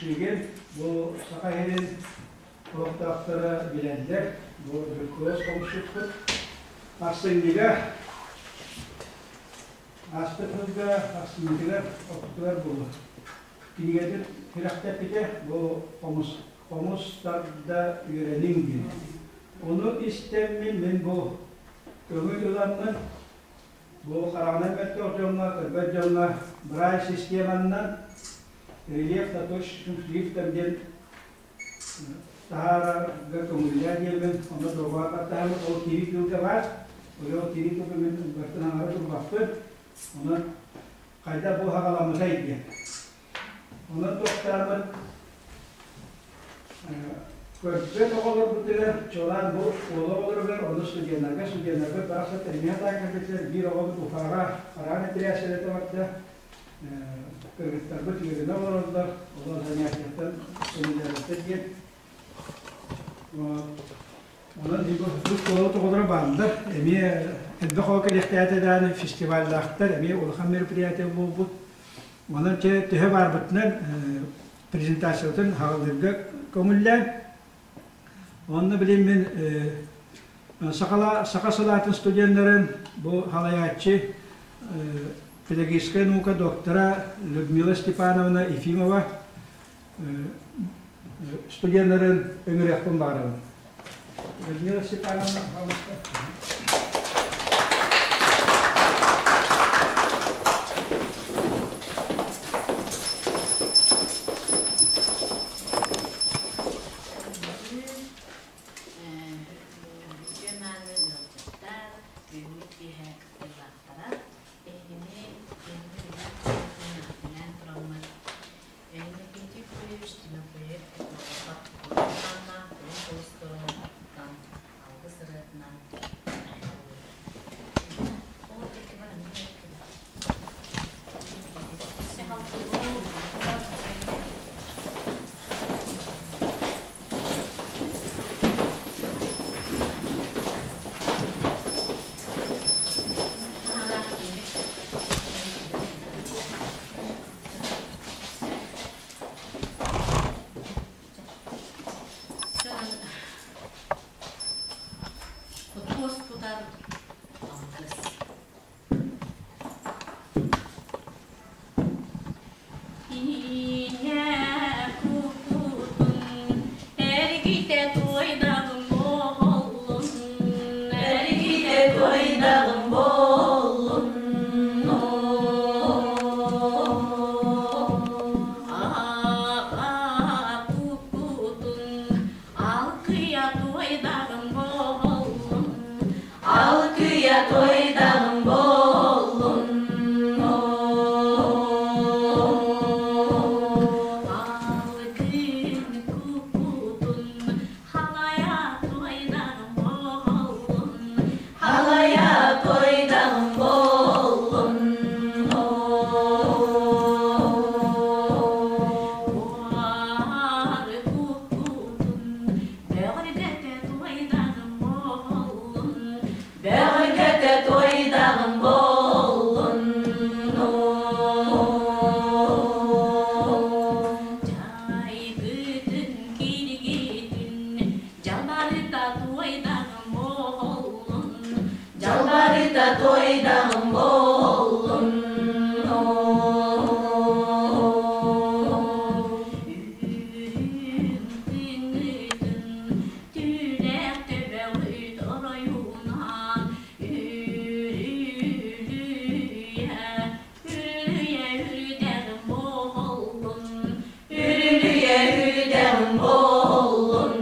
Билигин бу Саха сирин олохтоохторо билэллэр, бу виртуоз хомусчуппут. Ахсынньыга ааспыт сылга ахсынньытыгар ортотугар буолуо. Кинигэтин сүрэхтэппитэ бу хомус хомус тарда үөрэниҥ диэн. Ону истэммин мин бу көҥүл ыламмын бу хараҕынан мөлтөх дьоҥҥо, көрбөт дьоҥҥо Брайль системаннан рельеф точечным шрифтом диэн таһаарарга көҥүллээ диэммин онно доруобуйа баттаһаммыт ол киирии тылга баар ол киирии тылга мин барытын аҥара турбаппын онон хайдах бу хаҕаламмытай диэн онон туохтааммыт көрбөт оҕолорбутугар чуолаан бу оскуола оҕолоругар онно студеннарга студеннарга барахсан эмиэ таайгырбытыгар биир оҕобут Уфаҕа хараан эпирээссийэлэтэ барда Кыргыттарбыт үөрэнэ олороллор, олор занятиеттан көмөлөһөллөр диэн. Онон бу школа оҕолоро бааллар, эмиэ элбэх оҕо кэлиэхтээтэ даҕаны фестиваллаахтар, эмиэ улахан мероприятие буолбут. Онон чэ төһө баарбытынан презентациятын хаалларга көҥүллээн, Онно билин мин саха салаатын студеннарын бу халайааччы педагогическай наука доктора Людмила Степановна Ефимова студеннарын ыҥырыахпын баҕарабын. Людмила Степановна, пожалуйста. Үтүө-мааны ыалдьыттар, бүгүҥҥү киэһэ кыттыылаахтара, эһигини эһигини тураммыт Иннокентий Юрьевич Тимофеев Петровка уонна Кулун Толсторуттан алгыс ырыатынан Туос тутар алгыс. Ийэ кутун эргитэ туойдагым буоллун, эргитэ туойдагым буоллун. Аҕа кутун алкыйа туойдагым буоллун, Алкыйа туойдагым буоллун. Алгын кукутун халая туойдагым буоллун, Халая туойдагым буоллун. Буар кукутун Бөҕөргөтө туойдагым буоллун, Бөҕөргөтө туойдагым буоллун. Дьайгытын киргитин дьалбарыта туойдагым буоллун, Дьалбарыта туойдагым буоллун. Түүлээх төбөҕүт оройунан үрүлүйэ, үрүлүйэ үрдэҕим буоллун, үрүлүйэ үрдэҕим буоллун.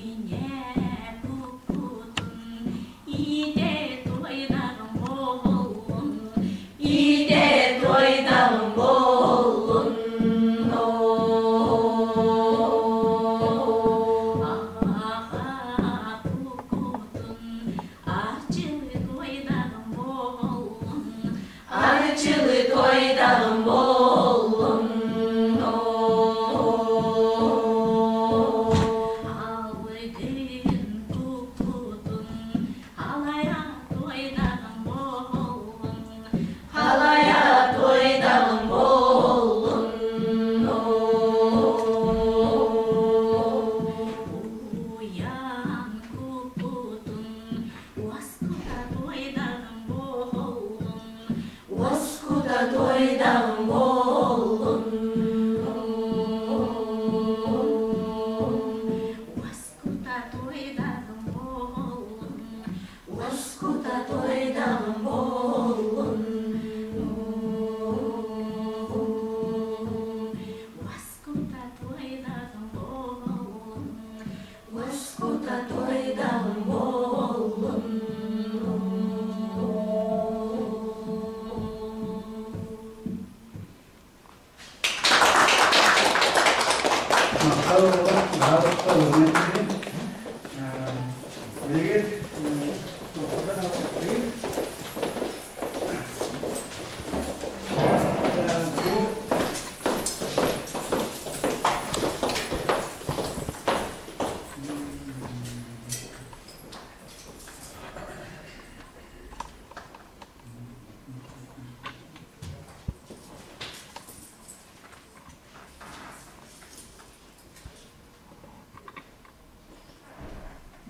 Ийэ куккутун иитэ туойдаҕым буоллун, Иитэ туойдаҕым буоллун. Аҕа кукутун арчылы туойдаҕым буоллун. Арчылы туойдаҕым буоллун. Алгын кукутун Халая туойдаҕым буоллун. Халая Уоскута туойдаҕым буоллун. Уоскута туойдаҕым буоллун. Уоскута туойдаҕым буоллун. Уоскута туойдаҕым буоллун. Уоскута туойдаҕым буоллун. Махтал буолар, Билигин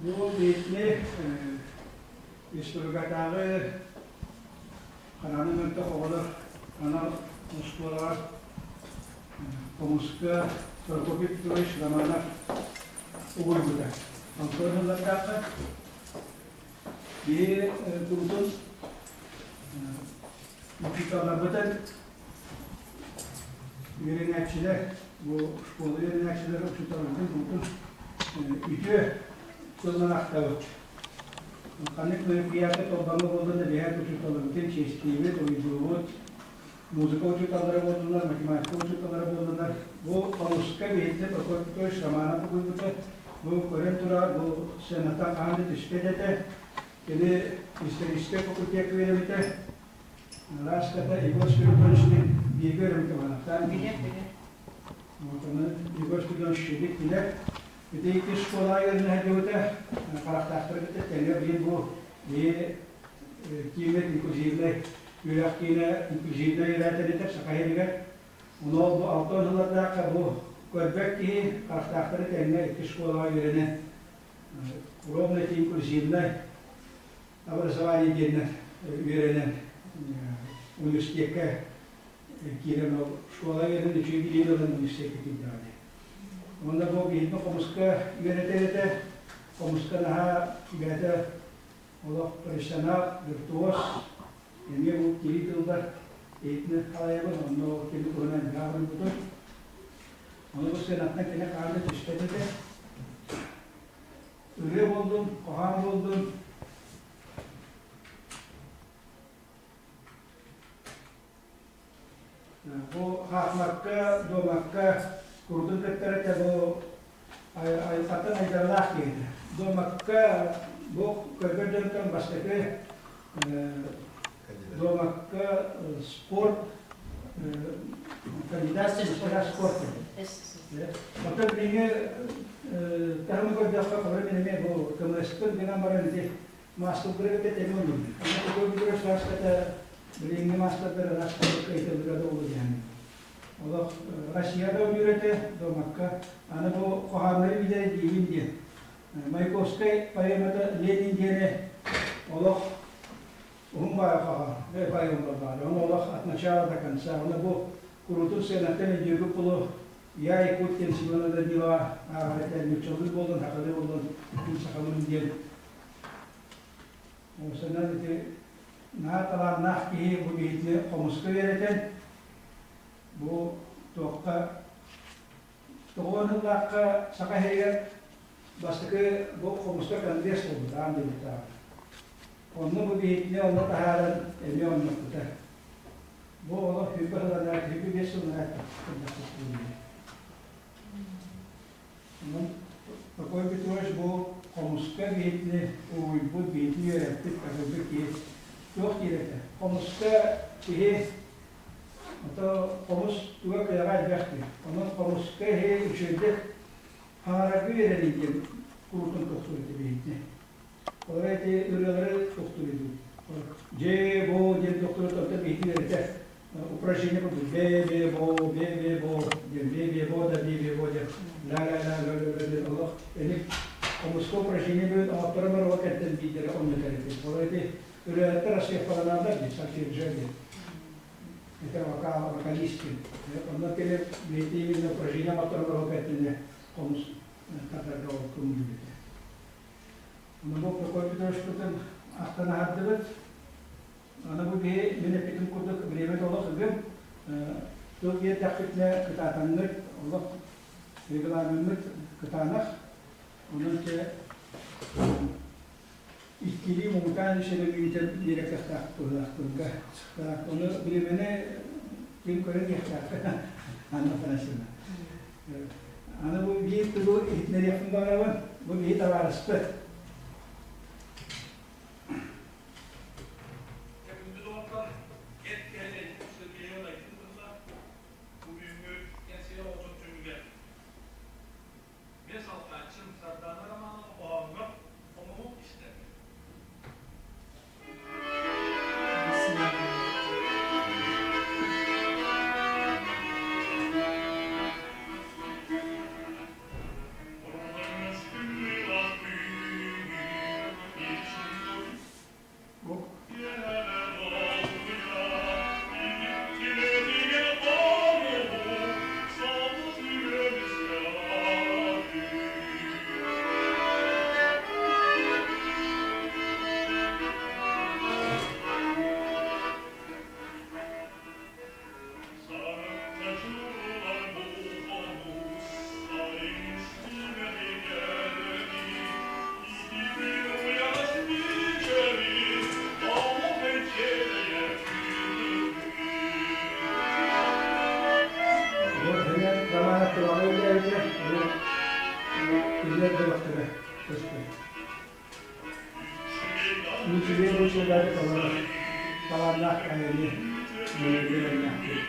Бу биһикни республикатааҕы хараҥа мөлтөх оҕолор анал оскуолаҕа хомуска Прокопий Петрович Романов угуйбута. Онтон ыллардаахха биһи тугутун учууталларбытын үөрэнээччилэр, бу школа үөрэнээччилэр учууталларбытын курутун үтүө тылынан ахтабыт. Ханнык мероприятие толбаҥҥа буоллун да биһээт учууталларбытын чиэстиибит, уруйдуубут. Музыка учууталлара буоллунар, математика учууталлара буоллунар. Бу хомуска биһиги Прокопий Петрович Романов угуйбута. Бу көрөн турар, бу сценаттан хаһан да түспэт этэ. Кини историческай факультекка үөрэммитэ. Раската Егор Спиридоновичтыын бииргэ үөрэммитэ буолаахтаан. Билэр, билэр. Вот оны Егор Спиридонович үчүгэйдик билэр. Ити икки школа үөрэнэ сылдьыбыта. Харахтаахтары кытта тэҥҥэ биир бу биир киинэ инклюзивнай үөрэх киинэ инклюзивнай үөрэтэритэр Саха сиригэр. Ону ол бу 60 сыллардаахха бу көрбөт киһи харахтаахтары тэҥҥэ икки школаҕа үөрэнэн ровно инклюзивнай образование диэннэр үөрэнэн университекка киирэн ол школа үөрэнэн үчүгэй билиини ылан университекка киирдэҕэ дии. Уонна бу биһиги хомуска үөрэтэр этэ. Хомуска наһаа бэйэтэ олох профессионал, виртуоз, эмиэ бу киһи тылбар иһитинэн халайабын, онно ол кини туһунан элбэх оҥорбутум. Ону бу сценаттан кини хаһан да түспэт этэ. Ырыа буоллун, хоһоон буоллун, Бу хаахмакка, дуомакка курдун кыттар этэ бу айылҕаттан айдарылаах киһи. Дуомакка бу көрбөт дьонтон бастакы дуомакка спорт кандидат мастера спорта. Оттон билиҥҥи таһымы көрдөххө, холобур мин эмиэ бу КМС-пын гынан баран ити маастарбыра кытта тэҥэ оннум. Онно такой сааската билиҥҥи маастардар араас кыайталлара да буолуо диэн. Олох Россияда ойуур этэ, дуомакка. Аны бу хоһооннору билэр диибин диэн. Маяковскай поэмата Ленин диэни олох уһун баайы хоһоон, поэма баар. Ону олох от начала до конца. Ону бу курутун сценаттан өйдүүгү пулу Я Якут диэн Семена Данилова ааҕар этэ, нууччалыы буоллун, сахалыы буоллун, мин сахабын диэн. Осанан ити наһаа талааннаах киһи бу биһитини хомуска үөрэтэн, бу туохха тоҕо сыллаахха Саха сиригэр бастакы бу хомуска конгресс буолбут аан дойдутааҕы. Онно бу биһитини онно таһааран эмиэ онноппута. Бу олох 20 сыллардаах, 25 сыллардаах Онон Прокопий Петрович бу хомуска биһитини угуйбут, биһитини үөрэппит, такайбыт киһи туох диир этэ? Хомуска киһи ото хомус туга кыаҕа элбэх диир. Онон хомуска иһи үчүгэйдик хаҥарарга үөрэний диэн куруутун тохтуур этэ биһитини. Олор эти ырыалары тохтуур этибит. Дьэ, бо диэн тохтуур онтон биһитини үөрэтэр. Упражнение курдук бе бе бо бе бе бо диэн бе бе бо да бе бе бо диэн ла ла ла ла ла ла диэн олох эник хомуска упражнение бүгүн оҥотторо барыга кэлтэн биирдэрэ онно кэлэтин. Ол эти ырыаттар аскеппаланааллар дии сальфеджио диэн. Это вокал, вокалист. Онно кэлэр бэйэтэ именно упражнение оҥотторо кэлтинэ хомус тардарга ол көҥүллүүбүт. Ону бу Прокопий Петровичпытын ахтан аһардыбыт. Аны бу биһи мин эппитим курдук время олох ыгым. Тыл биэрдэхпитинэ кытаатаҥҥыт олох регламеммыт кытаанах. Онон чэ иккилии муҥутаан үс эрэ мүнүүтэ биэрэ кыахтаах быһыылаах тылга. Так, ону бириэмэни ким көрөн иһиэхтээх Анна Афанасьевна. Аны бу биир тылы иһитиннэриэхпин баҕарабын. Бу биһи табаарыспыт. Күндү доҕоттор, эр киһи Сергеева Найдын тылла бүгүҥҥү кэнсиэр оҕотун түмүгэр Мен салҕааччым Сардаана Романова хоһооҥҥо хомуһу истэр. Бу Бу эмиэ Романов Тулаҕа үлэлээбитэ, бу кинилэр бөлөхтөрө көстөр. Үчүгэй муусуканы толорор талааннаах айанньы үөрэннээхпит.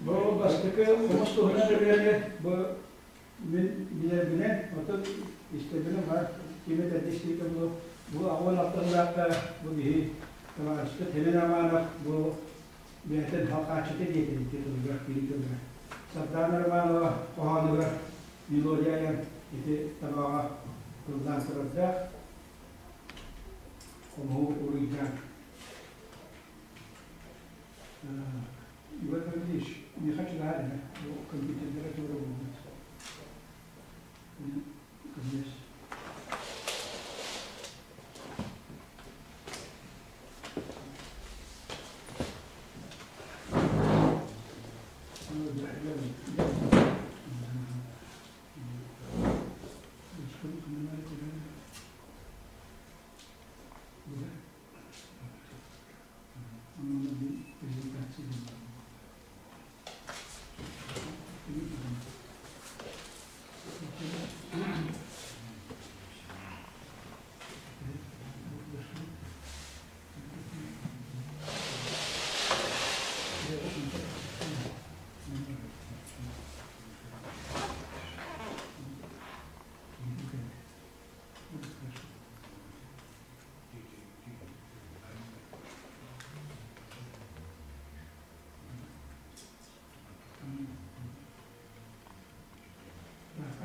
Бу бастакы хомус туһунан ырыаны бу мин билэрбинэн, оттон истэрбинэн баар киимэ тэрдистиитэ бу бу аҕуон алтаннаахха бу биһи табаарыспыт Хелен Романов бу бэйэтин халхааччыта диэтин ити тылыгар кини тылыгар. Сардаана Романова хоһоонугар мелодия айан ити табаҕа тыллаан турардаах хомуһу уруйдаан. Иван Валерьевич, миэхэ чугаһаар эрэ, бу компьютердара туора буолбут. Көмүс.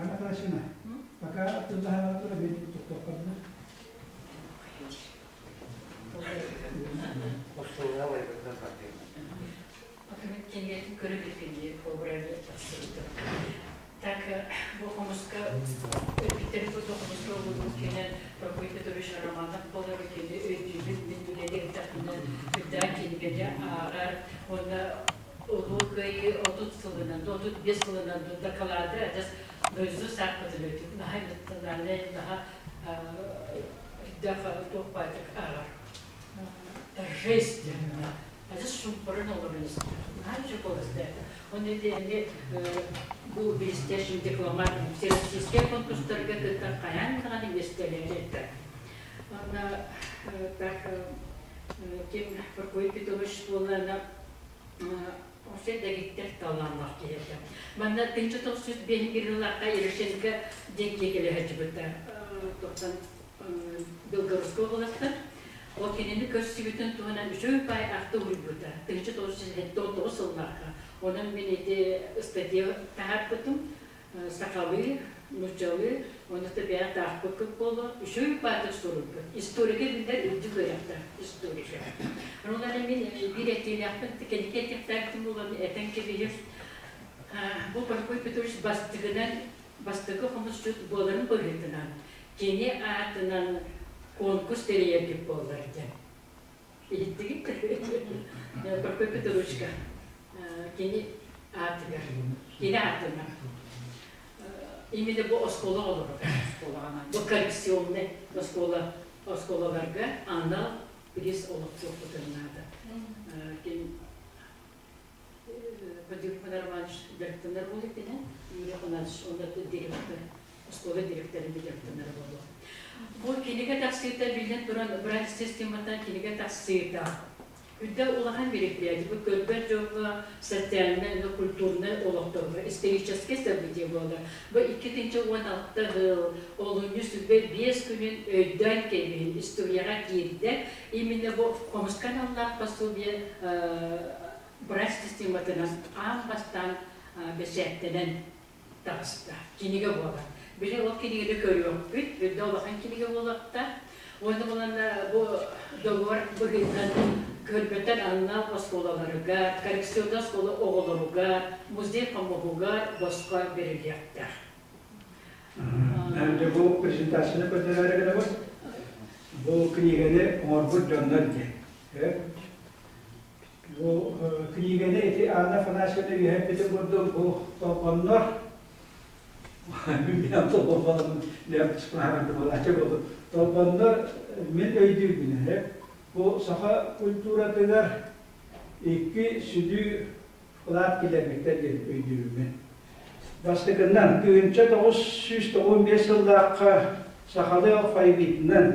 Анна Афанасьевна, пока тыллаһаҕа бэйэтин туттаххына. Так, бу хомуска өлбүттэрин курдук хомуска угулбут кэнэн Прокопий Петрович Романов буолар кини өйдүүбүн мин үлэлиир дэхпинэ үрдээх кинигэни ааҕар уонна Улуу Кыайыы 30 сылынан, 35 сылынан дакылааты адьас наизусть аахпытын өйдүүбүн. Наһаа эмоциональнай, наһаа үрдээх туох баайдык ааҕар. Торжественно. Адьас шумпурун олорон истэр. Наһаа үчүгэй куоластаах. Оны ити эмиэ бу блестящий дипломат всероссийскай конкурстарга кытта хайаан даҕаны миэстэлэри этэ. Онно так ким Прокопий Петрович буоллаҕына Офсет дэгиттэр талааннаах киһи этэ. Манна 1995 сыллаахха Ерошенко диэн киһи кэлэ сылдьыбыта. Тоқтан Белгородскай уобаластан. Ол кинини көрсүбүтүн туһунан үчүгэй паай ахты уһуйбута. 1979 сыллаахха. Онон мин ити ыстатыйа таһаарбытым. Сахалыы, нууччалыы, ону да бэйэ таахпыккыт буолуо. Үчүгэй паатык суруйбут. Историка биллэр үрдүк үөрэхтээх историка. Онон мин биир этиилээхпин, кэнники этиэхтээхпин буолан этэн кэбиһиэм. Бу Прокопий Петрович бастыгынан бастакы хомусчут буоларын быһыытынан кини аатынан конкурс тэрийэргит буоллар диэн. Иһиттигит Прокопий Петровичка кини аатыгар, кини аатынан. Именно бу оскуола олорор. Бу коррекционный оскуола оскуолаларга анал приз олохтуохпутун наада. Ким Вадим Романович директорлар буолук дэнэ, Юрий Афанасьевич онно директор, оскуола директорын директорлара буолуо. Бу кинигэ тахсыыта биллэн туран брайль систематынан кинигэ тахсыыта. Үрдэ улахан мероприятие, бу көрбөт дьоҥҥо социальнай, культурнай олохторго историческай событие буолар. Бу 2016 сыл олунньу сүрбэ биэс күнүн өйдөөн кэбиһин историяҕа киирдэ. Именно бу хомуска аналлаах пособие брайль систематынан аан бастаан бэчээттэнэн таҕыста. Кинигэ буолар. Били ол кинигэни көрүөхпүт, үрдэ улахан кинигэ буолуохтаах. Уонна буланна бу договор быһыытынан көрбөтөр анна оскуолаларыгар, коррекционнай оскуола оҕолоругар, музей хомуһугар босхо бэриллиэхтээх. Дьэ бу презентацияны көрдөрөөрү гынабыт. Бу книгэни оҥорбут дьоннор диэн. Бу книгэни ити Анна Афанасьевна үөһэппитин курдук бу толбоннор Толбоннор мин өйдүүбүн бу саха культуратыгар икки сүдү вклад киллэрбиттэр диэн өйдүүбүн. Бастакыннан 1995 сыллаахха сахалыы алфавитынан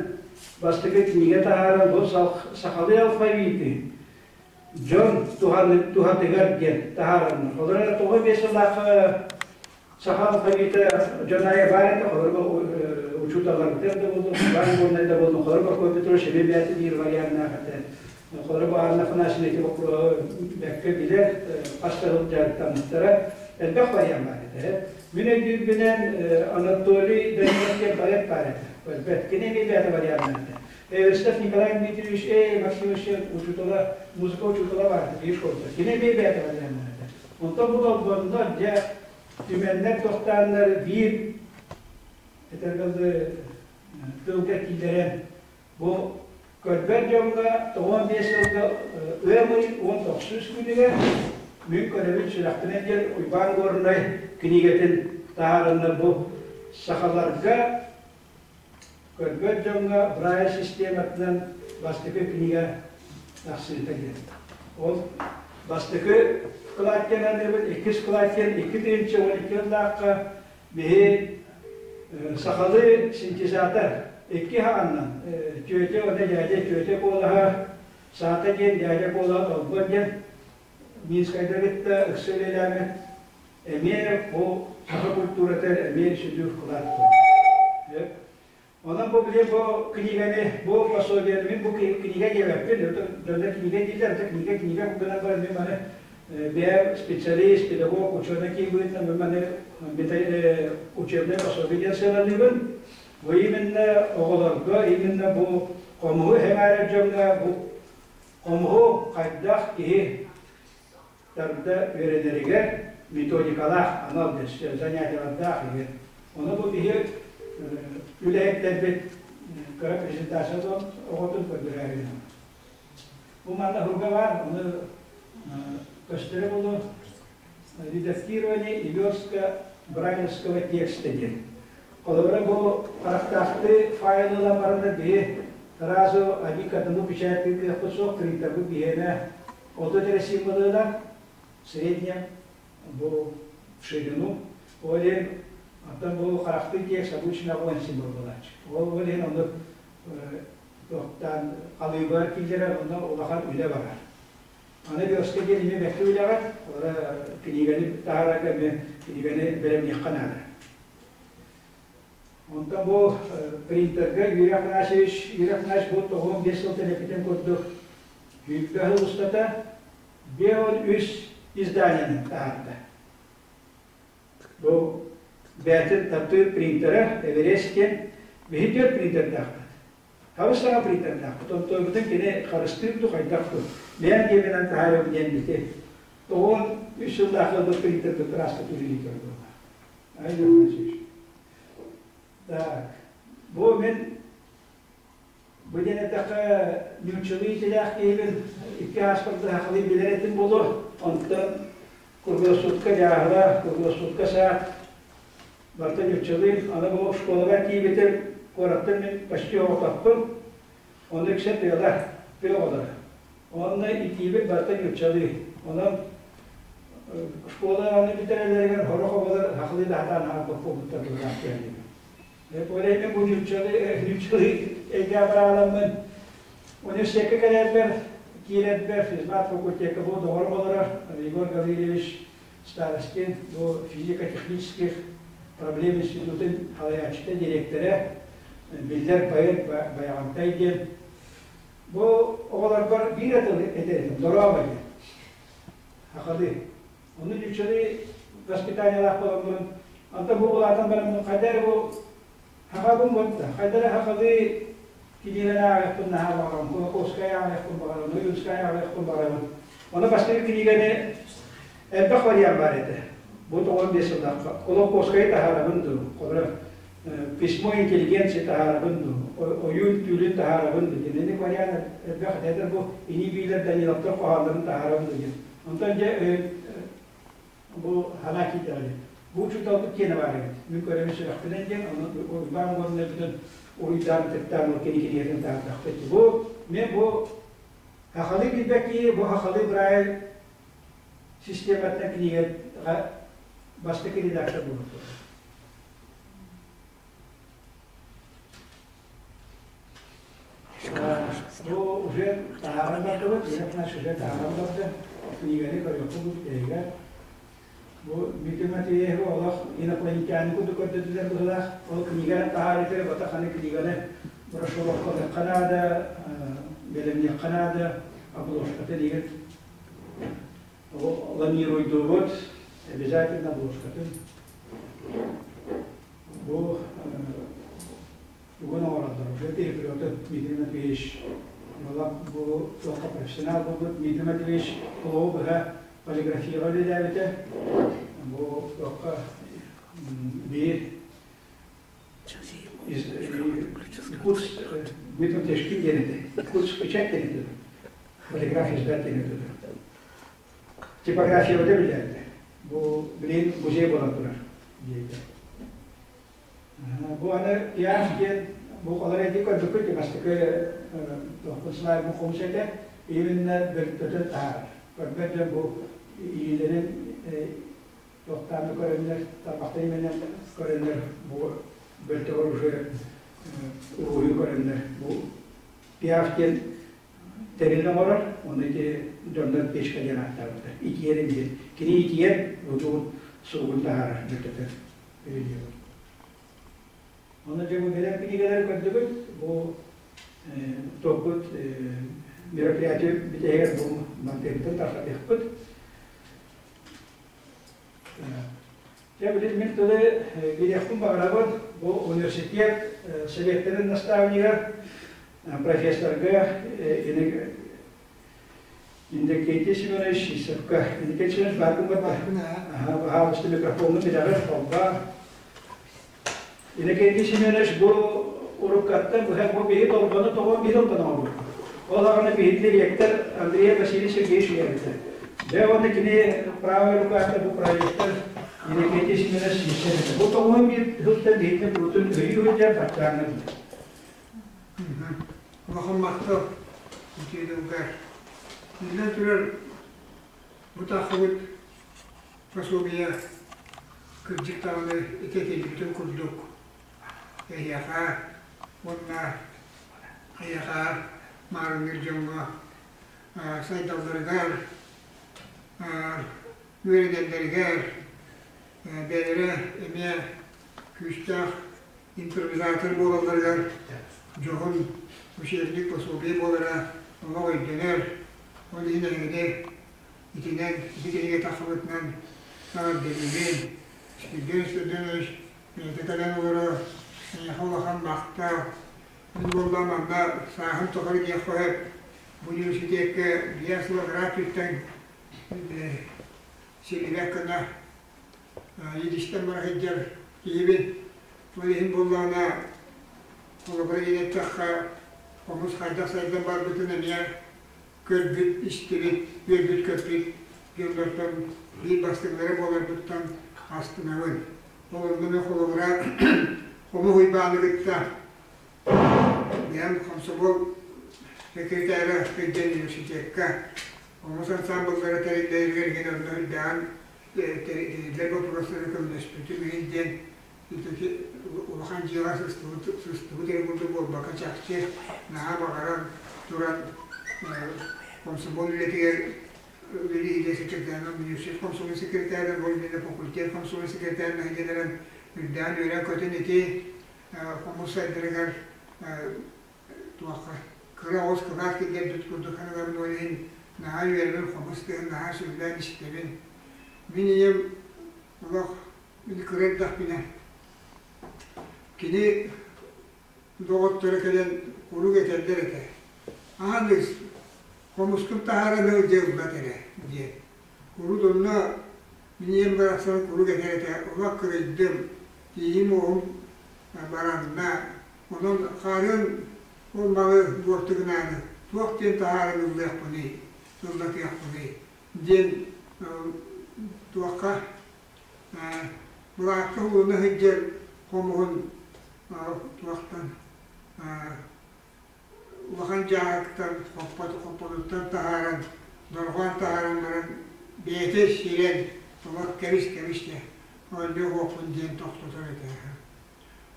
бастакы кинигэ таһааран бу сахалыы алфавиты дьон туһатыгар диэн таһаараннар. Олор тоҕо биэс сыллаахха саха алфавита дьон аайы баар этэ, холобур учууталларбытыгар да буоллун, баар буолнай да буоллун, холобур Прокопий Петрович эмиэ бэйэтэ биир варианнаах этэ. Холобур Анна Афанасьевна ити боппуруоһу бэккэ билэр, хас да сыл дьарыктаммыттара. Элбэх вариант баар этэ. Мин өйдүүрбүнэн Анатолий Данилов диэн поэт баар этэ. Өлбөт. Кини эмиэ бэйэтэ варианнаах этэ. Эверстов Николай Дмитриевич, Максимович учуутала, музыка учуутала баар этэ, биир школата. Кини эмиэ бэйэтэ варианнаах этэ. Онтон бу долгоннор, дьэ, түмэннэр тохтааннар биир этэргэ тылга киллэрэн Бу көрбөт дьоҥҥо 95 сылга ыам ый 19 күнүгэр Мин көрөбүн сүрэхпинэн диэн Уйбаан Горнай кинигэтин таһаараннар бу сахаларга көрбөт дьоҥҥо Брайль систематынан бастакы кинигэ тахсыыта диэн. Ол бастакы вклад диэн аныыбыт, иккис вклад диэн 2012 сыллаахха Биһи сахалыы синтезатор икки хааннан түөтэ уонна дьээдьэ түөтэ куолаһа саата диэн дьээдьэ куолаһа толбон диэн Минскайда кытта ыкса үлэлээммит эмиэ бу саха культурата эмиэ сүдү вклад буолар. Онон бу били бу кинигэни, бу пособиены мин бу кинигэ диэбэппин, дьоннор кинигэ дииллэр, это книга кинигэ гынан баран мин маны бэйэм специалист, педагог, ученый киһи быһыытынан мин маны учебное пособие диэн сыаналыыбын. Бу именно оҕолорго, именно бу хомуһу эҥээрэр дьоҥҥо бу хомуһу хайдах киһи тарда үөрэнэригэр методикалаах анал занятиелардаах иһин. Ону бу биһи үлэһиттэрбит кыра презентация оҕотун көрдөрөөрү. Бу манна хурга баар, ону көстөрө буолуо редактирование и верстка брайлевского текста диэн. Холобура бу харахтаахтыы файл ылан бараннар биһи сразу один к одному печатыы кыахпыт суох, принтербыт биһиэнэ 30 эрэ символыла в среднем бу в ширину. Ол иһин оттон бу харахтыы текст обычно 10 символ буолааччы. Ол иһин оннук туохтаан халыыба киллэрэр, онно улахан үлэ барар. Аны верстка диэн эмиэ бэркэ үлэҕэ, олора кинигэни таһаарарга эмиэ кинигэни бэлэмниэххэ наада. Онтон бу принтерга Юрий Афанасьевич, Юрий Афанасьевич бу 95 сылтан эппитин курдук, 100 сыл устата 53 изданиены таһаарда. Бу бэйэтин таптыыр принтера Эверест диэн биһи түөрт принтердаахпыт. Хабыс саҥа принтердаахпыт. Онтуойбутун кини харыстыыр дуу, хайдах дуу. Бэйэм диэминэн таһаарыам диэн бити. 93 сыллаах ылбыт принтербит ыраастык үлэлии турар Айда Афанасьевич. Так, бу мин бу диэн эттэххэ нууччалыы итилээх киһибин икки ааспарда сахалыы билэр этим буолуо. Онтон круглосутка дьааһыла, круглосутка саат барыта нууччалыы. Аны бу школаҕа тиийбитим, куораттан мин почти оҕотохпун. Ону үксэ тыала, тыа оҕолоро. Онно итиибит барыта нууччалыы. Онон школаны бүтэрэллэригэр сорох оҕолор сахалыы да сатаан хаалбат буолбуттар быһыылаах диэн. Ол иһин бу нууччалыы нууччалыы эйгэ абырааламмын университекка кэлэрбэр киирэрбэр физмат факультекка бу доҕорум олорор Егор Гаврильевич Старостин бу физико-технических проблем институтун салайааччыта, дириэктэрэ, биллэр поэт Байаҕантай диэн Бу оҕолорбор биир тылы этэрим, дорообо диэн. Сахалыы. Ону нууччалыы воспитаниелаах буоламмын, онтон бу улаатан бараммын хайда эрэ бу сахабын буолта, хайда эрэ сахалыы кинигэни ааҕыахпын наһаа баҕарабын, Кулаковскай ааҕыахпын баҕарабын, Ойуунскай ааҕыахпын баҕарабын. Ону бастакы кинигэни элбэх вариант баар этэ. Бу 95 сыллаахха Кулаковскайы таһаарабын дуу, холобура письмо интеллигенции таһаарабын дуу, ойуун түүлүн таһаарабын дуу диэн ини вариант элбэх этэ бу ини биилэр Даниловтар хоһооннорун таһаарабын дуу диэн. Онтон дьэ бу санаа киирдэҕэ бу учууталбыт киэнэ баар эбит. Мин көрөбүн сүрэхпинэн диэн, ону Уйбаан уонна бүтүн уруйдаан кыттаан ол кини кинигэтин таһаардахпыт. Бу мен бу сахалыы билбэт киһи бу сахалыы Брайль систематынан кинигэҕэ бастакы редактор буолбут. Бу уже таһааран бардыбыт, наш уже таһааран барда. Кинигэни көрүөххэ эһигэ. Бу Дмитрий Матвеевы олох инопланетяне курдук көрдөтүлэр быһыылаах. Ол кинигэни таһаарыытыгар батаханы кинигэни брошюровкалыахха наада, бэлэмниэххэ наада, обложката диген ламируйдуубут, обязательно обложкатын. Бу тугун оҥороллор уже переплеты Дмитрий Матвеевич бу туохха профессионал буолбут Дмитрий Матвеевич олоҕу быһа полиграфияҕа үлэлээбитэ. Бу туохха биир Курс Дмитрий Матвеевич диэн этэ. Курс печать диэн этэ. Полиграфия издать диэн этэ. Типография үлэлээбитэ. Бу билигин музей буолан турар диэбитэ. Бу аны пиар диэн бу олор эти көрбүккүт бастакы туохпун слайдым хомус этэ именно бөлтөтөн таһаарар. Көрбөт дьон бу иилэрин туохтааны көрөннөр, тарбахтар именен көрөннөр бу бөлтөҕөр уже уруһуйу көрөннөр бу пиар диэн тэрил оҥорор, ону ити дьоннор печка диэн ааттаабыттар. Итиэрин диэн. Кини итиэр бутуун сугун таһаарар бөлтөтөр. Онно дьэ бу бэлэм кинигэлэри көрдүгүт. Бу туохпут мероприятие бүтэһигэр бу мантыыбытын тарҕатыахпыт. Дьэ билин мин тылы биэриэхпин баҕарабын. Бу университет советтарын наставнигар профессорга Иннокентий Семенович Сивцевка. Иннокентий Семенович бааргын барба. Баһаалыста микрофону билэҕин, холбоо. Иннокентий Семенович бу уруккаттан быһа бу биһи толбону тоҕо биһи толбону оҥорбут. Ол аҕаны биһиги ректор Андрей Васильевич Сергеевич үлэлээбитэ. Дьэ уонна кини правая руката бу проектор Иннокентий Семенович Сиисэр этэ. Бу тоҕуһун биир сылтан биһиги куруутун өйүү сылдьар баччааҥҥа диир. Улахан махтал үтүө тылгар. Биллэн турар, бу тахсыбыт пособие кырдьык даҕаны ити этиллибитин курдук эһиэхэ уонна эйиэхэ маарынныыр дьоҥҥо сайдалларыгар, үөрэнэллэригэр бэйэлэрэ эмиэ күүстээх импровизатор буолалларыгар дьоһун учебник пособие буолара олох өйдөнөр. Ол иһин эһигини итинэн ити кинигэ тахсыбытынан эҕэрдэлиибин. Евгений Степанович бэйэтэ кэлэн олорор, эйиэхэ улахан махтал. Мин буолла манна сааһым тухары диэххэ сөп. Бу университекка биэс сыл анараа өттүттэн силлибэт гына идистэн бара сылдьар киһибин. Ол иһин буоллаҕына, холобура диэн эттэххэ, хомус хайдах сайдан барбытын эмиэ көрбүт, истибит, үөрбүт-көппүт дьоннортон биир бастыҥнара буоларбыттан астынабын. Ол онно мен холобура Хомус Уйбааны кытта бэйэм комсомол секретара сылдьан университекка хомус ансамбллара тэриллэригэр иһин онно үрдээн тэриллэр боппуруостары көмөлөспүтүм иһин диэн улахан дьыала сыстыбыт, сыстыбыт эрэ курдук буолбакка чахчы наһаа баҕаран туран комсомол үлэтигэр үлэлии секретарынан университет комсомол секретарынан ол иннинэ факультет комсомол секретарынан сылдьан эрэн үрдээн үөрэн-көтөн ити хомус сайдарыгар туохха кыра оҕус кылаат киллэрбит курдук сананабын ол иһин наһаа үөрэбин хомус тыаһын наһаа сөбүлээн истэбин мин ийэм олох Мин кыра эрдэхпинэ кини доҕотторо кэлэн куруук этэллэр этэ: «Ааныс, хомускун таһааран ыл дьэ ылбат эрэ» диэн. Урут онно мин ийэм барахсан куруук этэр этэ: «Олох кырыйдым, тииһим-уоһум баранна, онон хаарыан ол малы буорту гынаары туох диэн таһааран ыллыахпыный, ыллатыахпыный» диэн туохха Былаакка ууна сылдьар хомуһун туохтан улахан дьааһыктан хоппотуттан таһааран, дорҕоон таһааран баран бэйэтэ сирэн олох кэбис-кэбис дьэ оонньуох диэн тохтотор этэ.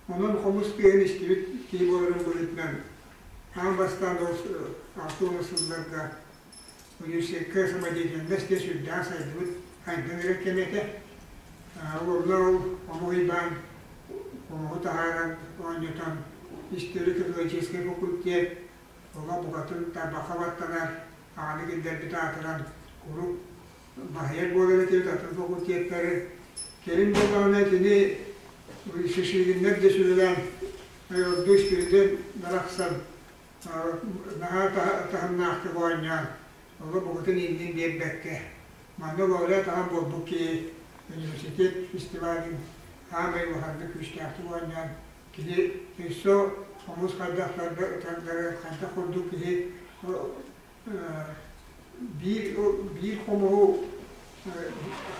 Онон хомус тыаһын истибит киһи буоларын быһыытынан аан бастаан ол 60 сылларга университекка самодеятельность диэн сүрдээх сайдыбыт сайдан эрэр кэмэ этэ. Онно ол омук Уйбаан хомуһу таһааран оонньотон историко-филологическай факультет оҕо букатын тарбахха баттанар аҕаны киллэрбит аатыран куруук баһыйар буолар этибит атын факультеттары. Кэлин буоллаҕына итини Шишигиннэр да сүбэлээн ордук Спиридон барахсан наһаа таһымнаахтык оонньоон, олох букатын иннин биэрбэккэ, манна лауреат аҕам буолбут киһи университет фестивалын аамай улаханнык күүстээхтик оонньоон, кини өссө хомус хайдах тардары, хайдах курдук киһи биир, биир хомуһу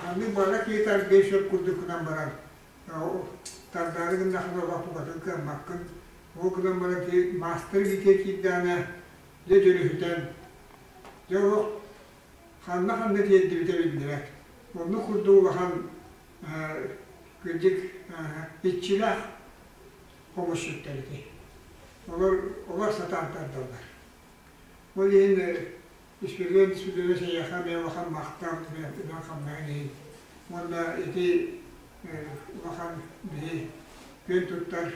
ханнык баҕарар киһи тардыан сөп курдук гынан баран, тардаары гыннахына олох букатын кыаммаккын. Ол гынан баран киһи маастар илиитэ киирдэҕинэ, дьэ дьөлүһүтэн, дьэ олох ханна-ханна тиэрдибитэ биллибэт. Оннук курдук улахан кырдьык иччилээх хомусчуттар ити. Олор, олор сатаан тардаллар. Ол иһин Испирдиэн Испирдиэнович эйиэхэ эмиэ улахан махтал, үлэҥ-хамнаһыҥ иһин. Уонна ити улахан биһи күөн туттар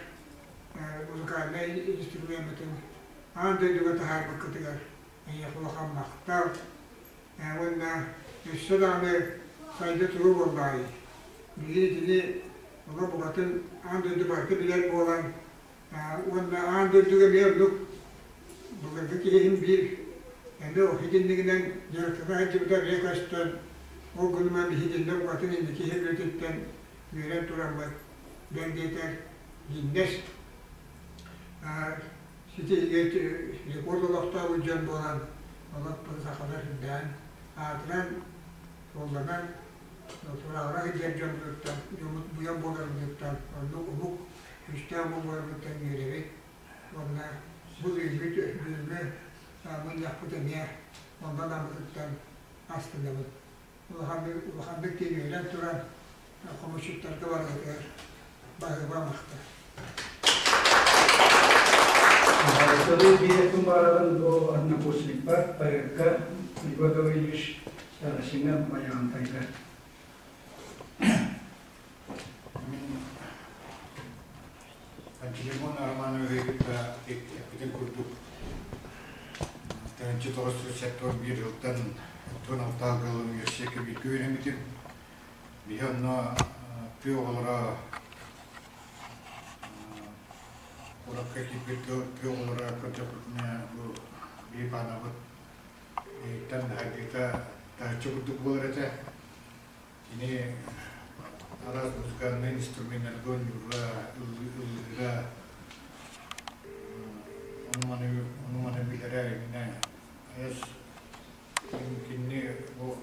музыкальнай инструмеммытын аан дойдуга таһаарбыккытыгар эйиэхэ улахан махтал. Уонна өссө даҕаны сайда туруо буоллаҕай. Билигин итини олох букатын аан дойду барыта билэр буолан Уонна аан дойдуга эмиэ оннук былыргы киһи биир эмиэ итиннигинэн дьарыктана сылдьыбыта эмиэ көстөн, ол гынан биһигиннэ букатын инники иһиргититтэн үөрэн тураммыт, бэл диэтэр Гиннес сити рекорд олохтообут дьон буолан, олох бу сахалар үрдээн аатыран. Суолланан, тураҕыра сылдьар дьоммутуттан, дьоммут буйан буоларбытыттан, оннук омук күүстээх омук буоларбытыттан үөрэбит. Уонна бу бүгүҥҥү бүгүҥҥү мунньахпыт эмиэ онно анаммытыттан астынабыт. Улаханнык, улаханнык диэн үөрэн туран хомусчуттарга барытыгар баһыыба махтал. Сылы биэһин баарабын бу однокурсникпар, поэкка Егор Гаврильевич Старосина Майаҕантайга. Пантелеймон Романовиһы кытта эппитин курдук 1971 жылтан 16 жыл университекка бииргэ үөрэммитим. Биһи онно тыа оҕолоро куоракка киирбит тыа оҕолоро көрдөхпүтүнэ бу биир баанабыт иһиттэн хайдыыта таһыччы курдук буолар этэ. Кини араас музыкальнай инструменнарга оонньуура, ыллыыра, ону-маны ону-маны билэрэ иннэ эс кинини бу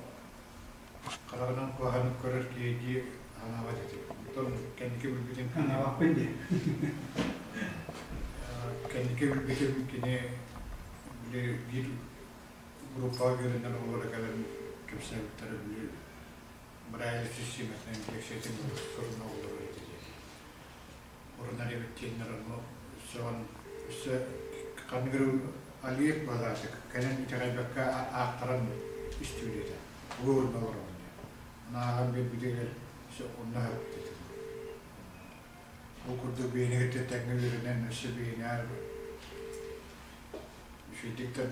хараҕынан куһаҕанын көрөр киһи дии санаабат этим. Онтон кэнники билбитим Санаабаппын дии. Кэнники билбитим кини били биир группаҕа үөрэнэр оҕолоро кэлэн кэпсээбиттэрэ били Брайль систиэмэтинэн лиэксийэтин суруна олорор этэ диэн. Урунар эбит диэннэр ону сөҕөн өссө ханнык эрэ Алиев баһылаачык кэлэн итэҕэйбэккэ аахтаран истибит этэ. Тугу уруна олоробун диэн. Ону ааҕан биэрбитигэр өссө онно аһарбыт этим. Ол курдук биһиги тэҥҥэ үөрэнэн өссө биһинээр үчүгэйдик да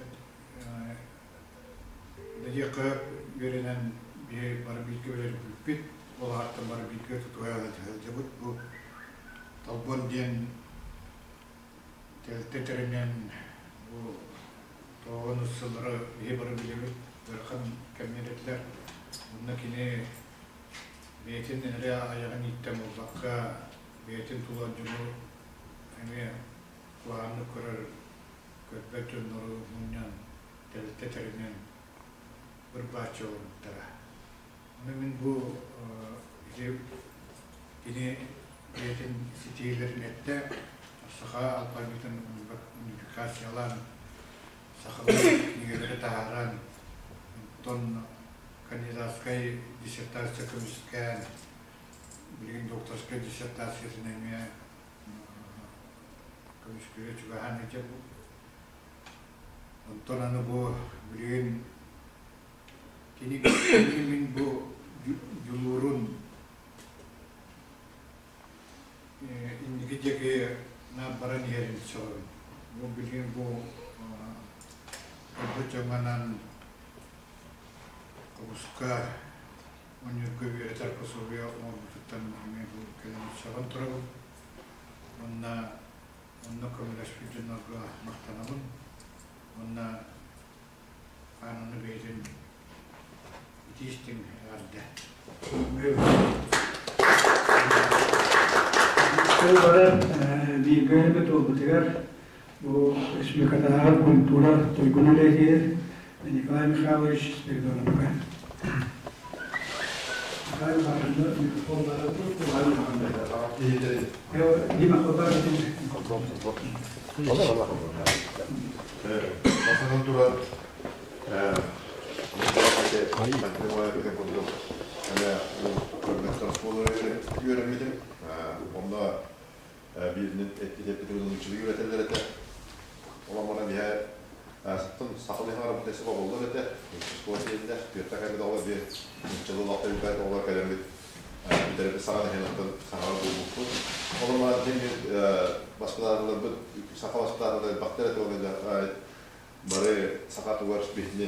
диэххэ үөрэнэн биһи бары бииргэ үөрэммиппит, ол ааттан бары бииргэ тутуһа сылдьабыт. Бу Толбон диэн тэрилтэ тэринэн бу тоҕон сыллары биһи бары билэбит, ыарахан кэмнэр этилэр. Онно кини бэйэтин эрэ айаҕын ииттэн буолбакка, бэйэтин тула дьону эмиэ куһаҕаннык көрөр көрбөт дьоннору мунньан, тэрилтэ тэринэн быр-бааччы олорбуттара. Ону мин бу ити кини бэйэтин ситиһиилэрин эттэ, саха алфавитын унификациялаан, сахалыы кинигэлэри таһааран, онтон кандидатскай диссертация көмүскээн, билигин докторскай диссертациятын эмиэ көмүскүүрэ чугаһаан илдьэ Онтон аны бу билигин кини мин бу дьулуурун инники диэки баран иһэрин сөҕөбүн. Бу билигин бу ылбыт дьоҥҥо кубуска оонньуурга үөрэтэр пособие оҥорбутуттан эмиэ бу кэлэн сөҕөн турабын. Уонна онно көмөлөспүт дьоннорго махтанабын уонна Аананы бэйэтин итии-истиҥ эҕэрдэ. Сыл баран бииргэ үлэбит буолбутугар бу республикатааҕы культура туйгун үлэтигэр Николай Михайлович Спиридоновка. Николай Михайлович микрофон Дима Бастатан туран, курдук үөрэммитим. Онно бииринэн эппитин нууччалыы үөрэтэллэр этэ. Ол биһэ саттан сахалыы хаҥарабыт эсэ боболлор этэ. Школа тиийдэ, түөртэ кэлбит оҕолор биир нууччалыы улахан оҕолор кэлэммит бүтэрбит саҕана иһин оттон саҥаҕа буолбуппут. Ол маан дьиҥ баспытааталарбыт саха баспытааталар элбэхтэр этэ уонна бары саха тугар биһини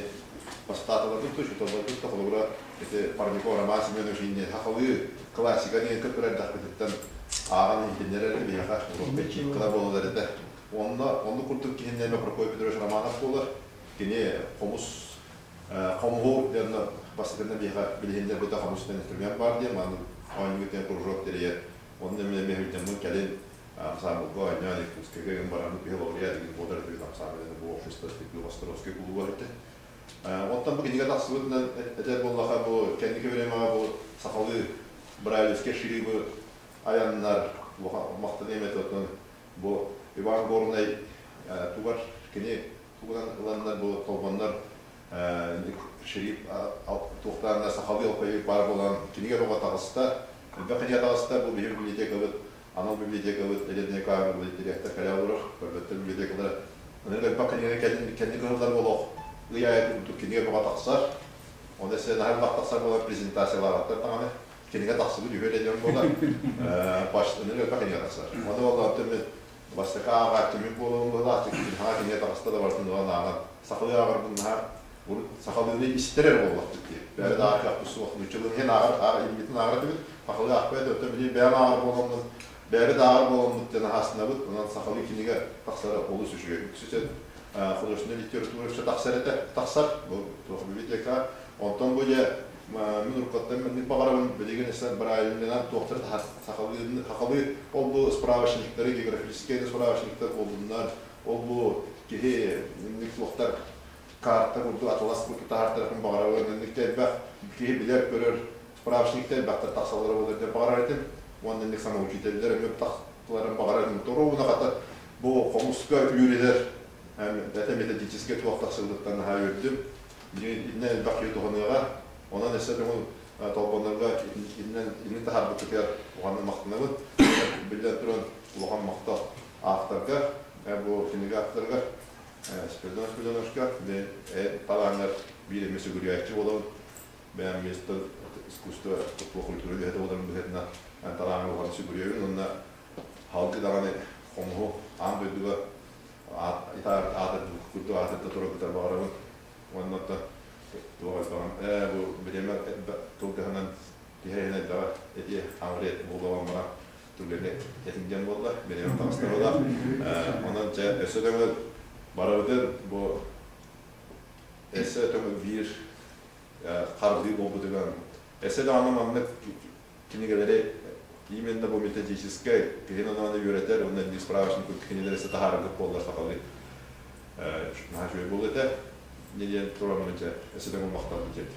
баспытааталарбыт да учууталларбыт да холобура ити Парников Роман Семенович инне сахалыы классика диэн көппөр эрдэхпититтэн ааҕан иһитиннэрэр этэ биһиэхэ уруокка читкала буолалар этэ. Онно оннук курдук киһиннэми Прокопий Петрович Романов буолар. Кини хомус хомуһу диэн бастакынан биһиэхэ билиһиннэрбитэ хомус диэн инструмент баар диэн маннык оонньуур диэн кружок тэрийэр. Онно эмиэ мэһүйдэммин кэлин ансамблга оонньоон Иркутскайга гын бараммыт биһи лауреат деген буолар этибит ансамбль бу общество Островский клуба этэ. Оттон бу кинигэ тахсыбытынан этэр буоллаха, бу кэнники времяҕа бу сахалыы Брайлевскай шрибы айаннар махтаныам этэ. Оттон бу Иван Горнай тугар кини тугунан ыланнар бу толбоннор шрип туохтааннар сахалыы алфавит баар буолан кинигэ бөҕө таҕыста. Элбэх кинигэ таҕыста. Бу биһиги библиотекабыт анал библиотекабыт Элена Николаевна директор кэлэ олорор, көрбөттөр библиотекалара. Аны элбэх кинигэ кэнни кыһыллар олох ый аайы курдук кинигэ бөҕө тахсар. Оны эссе наһаа элбэх тахсар буолар презентациялаабаттар даҕаны. Кинигэ тахсыбыт үһү эрэ диэн буолар. Аны элбэх кинигэ тахсар. Оны буолла онтон мен бастакы ааҕааччы мин буолуом быһыылаах, хаҥа кинигэ таҕыста да барытын ылан ааҕан сахалыы ааҕарбын наһаа урут сахалыыны истэр эрэ буоллахпыт дии. Бэйэ да ааҕыахпыт суох. Нууччалыын иһин ааҕар, ааҕар илиибитин ааҕар этибит. Сахалыы аахпайт, оттон билигин бэйэм ааҕар буоламмын, бэйэбит ааҕар буоламмыт диэн аһаастынабыт. Онон сахалыы кинигэ тахсара олус үчүгэй. Үксүтэн художественная литература үксэ тахсар этэ, тахсар. Бу туох библиотека. Онтон бу дьэ мин уруккаттан маннык баҕарабын, билигин эсэ Брайльнынан туохтары сахалыы, сахалыы ол бу справочниктары, географическай да справочниктар буоллуннар, ол бу киһи инник туохтар карта курдук атлас курдук таһаартарыахпын баҕарабын. Инник элбэх киһи билэр-көрөр справочниктар элбэхтэр тахсаллара буолар диэн баҕарар этим. Уонна инник самоучителлэр эмиэ тахсалларын баҕарар этим. Торуобуна хата бу хомуска үөрэнэр это методическай туох тахсыбытыттан наһаа үөрдүм. Иннэ элбэх киһи туһаныаҕа. Онон өссө көҥүл толбоннорго иннин иннин таһаарбыккытыгар улаханнык махтанабын. Биллэн туран улахан махтал авторга, бу кинигэ авторыгар Спиридон Спиридоновичка, мен талааҥҥар биир эмэ сүгүрүйээччи буолабын. Бэйэм место искусство культура үлэһитэ буоларым быһыытынан талааҥҥа улахан сүгүрүйэбин уонна халгы даҕаны хомуһу аан дойдуга аатырдыбыт курдук аатырда тураргытар баҕарабын. Уонна оттон туох элбэҕин ээ бу бириэмэ кылгаһынан киһи иһин элбэҕи этиэ аҥырыат буолуоҕа мара түгэни этиҥдиэн буолла бириэмэ таҕыстарылаах онон чэ өссө төҥөл барыбытын бу өссө төҥөл биир хардыы буолбутугар өссө даҕаны маннык кинигэлэри именно бу методическай киһини ону үөрэтэр уонна справочник кинилэри өссө таһаараргыт буоллар сахалыы наһаа үчүгэй буолуо этэ диэн тураммын дьэ өссө да махталбын диэт.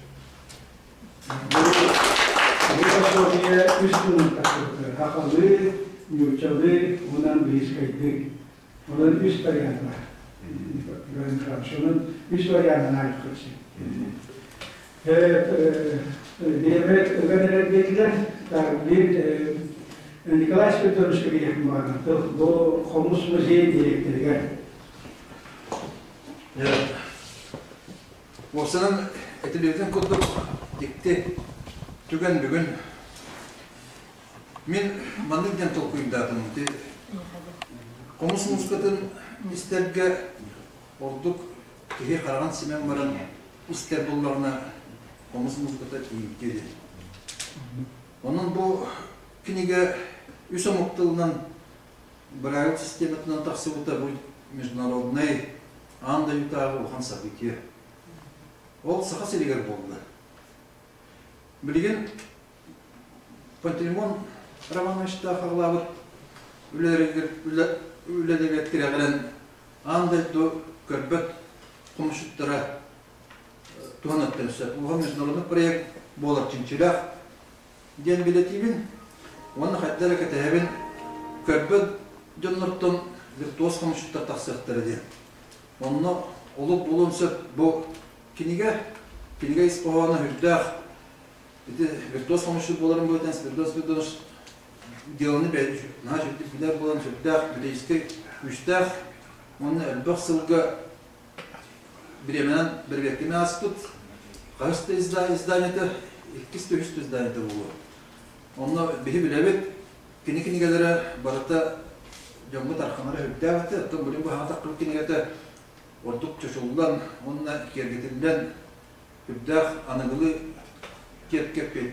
Бу пособие үс тылын тахсыбыта. Сахалыы, нууччалыы уонна английскайдыы. Онон үс вариант бар. Иван Михайлович, онон үс варианын аайыккыт Бириэмэ ыган эрэр диэтилэр. Биир Николай Спиридоновичка биэриэхпин баҕарбын. Бу Хомус музей дириэктэригэр. Уопсанан этилибитин курдук дьикти түгэн бүгүн мин маннык диэн толкуйдаатым. Хомус музыкатын истэргэ ордук киһи хараҕын симэн баран истэр буоллаҕына хомус музыката тиийимтиэ диэн. Онон бу кинигэ үс омук тылынан Брайль систематынан тахсыбыта бу международнай аан дойдутааҕы улахан событие. Ол Саха сиригэр буолла. Билигин Пантелеймон Романовичтаах аҕалаабыт үлэлэригэр тирэҕирэн аан дойду көрбөт хомусчуттара туһаныттан сөп. Улахан международный проект буолар чинчилээх диэн билэтиибин уонна хайда эрэ кэтэһэбин көрбөт дьоннортон виртуоз хомусчуттар тахсыахтара диэн. Онно олук буолуон сөп бу кинигэ, кинигэ ис хоһооно үрдээх ити виртуоз хомусчут буоларын быһыытынан Спиридон Спиридонович делоны наһаа үчүгдүк билэр буолан сүрдээх методическай күүстээх уонна элбэх сылга бириэмэнэн бэрэбиэркэни ааспыт хаһыс да изданиета иккис да үһүс да изданиета буолуо. Онно биһи билэбит, кини кинигэлэрэ барыта дьоҥҥо тарханара үрдээх этэ, оттон билин бу хаҥатахпыт кинигэтэ ордук чочуллан уонна киэргэтиллэн үрдээх аныгылыы киэпкэ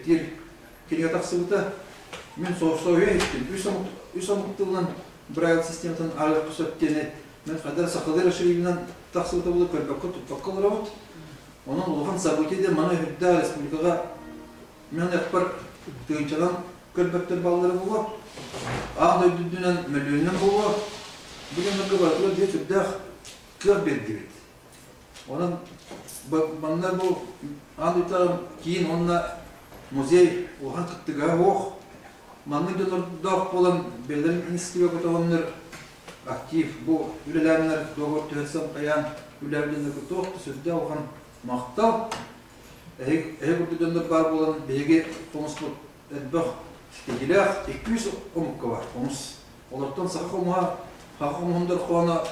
кинигэ тахсыбыта. Мин соһуйа иһиттим. Үс омук тылынан Брайль систематын ааҕыахха сөп диэни мен хайдах сахалыы расширениенан тахсыбыта буолуо көрбөккө туппакка олоробут. Онон улахан событие диэн маны үрдээх республикаҕа мен эппэр тыынчанан көрбөттөр бааллара буолуо. Аан дойду үрдүнэн мөлүйүөнүнэн буолуо. Бу дьоннорго барытыгар дьиэ сүрдээх кыах биэрдибит. Онон Манна бу аан дойдутааҕы киин уонна музей улахан кыттыгаһа суох. Маннык дьоннордоох буолан бэйэлэрин инициатива көтөҕөннөр актив бу үлэлээннэр договор түһэрсэн хайаан үлэлээбитиннэр туох да сүрдээх улахан махтал. Эһиги эһиги курдук дьоннор баар буолан биһиги хомуспут элбэх ситиһиилээх 200 омукка бар хомус. Олортон саха хомуһа, саха хомуһун дорхооно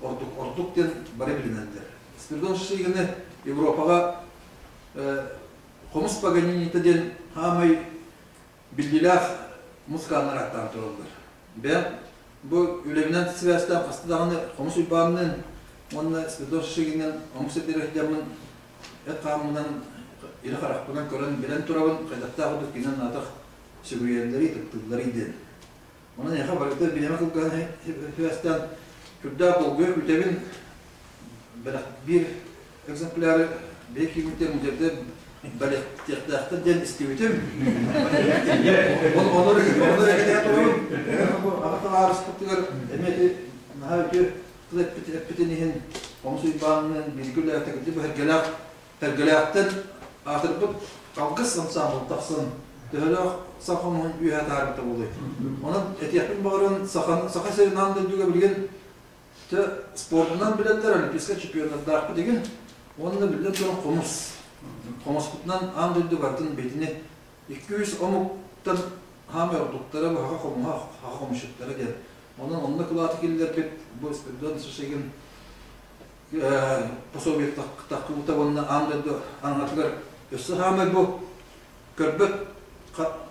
ордук ордук диэн бары билинэллэр. Спиридон Шишигины Европаҕа хомус Паганинита диэн хаамай биллиилээх музыканнар ааттаан тураллар. Бэйэм бу үлэбинэн сибээстээн хаста даҕаны хомус Уйбаанныын уонна Спиридон Шишигиннэн омук сирдэригэр сылдьаммын эт хааммынан илэ харахпынан көрөн билэн турабын хайдахтаах курдук кининэн атах сүгүрүйэллэрий, ытыктыылларый диэн. Онон эйиэхэ барыта бириэмэ кылгаһын сибээстээн сүрдээх долгуйа күүтэбин. Бэлэх биир экземпляры биир киимиттэн музейда бэлэхтиэхтээхтэр диэн истибитим. Онор онор этэ турабын. Бу аҕа табаарыспытыгар эмиэ ити наһаа үтүө тыл эппит эппитин иһин Хомус Уйбаанныын бииргэ үлэлээбит кырдьык бэһиргэлээх Тэргэлээхтэн аатырбыт алгыс ансаамбыл тахсан, төһөлөөх саха хомуһун үөһэ таһаарбыта буолуой. Онон этиэхпин баҕарабын, Саха, Саха сирин аан дойдуга билигин спордунан билэллэр, олимпийскай чемпионнардаахпыт игин. Уонна биллэн туран хомус. Хомуспутунан аан дойду барытын бэйэтини 200 омуктан хаамай ордуктара бу саха хомуһа, саха хомусчуттара диэн. Онон онно кылааты киллэрбит бу Спиридон Шишигин пособие таххыбыта уонна аан дойду аҥатыгар өссө саамай бу көрбөт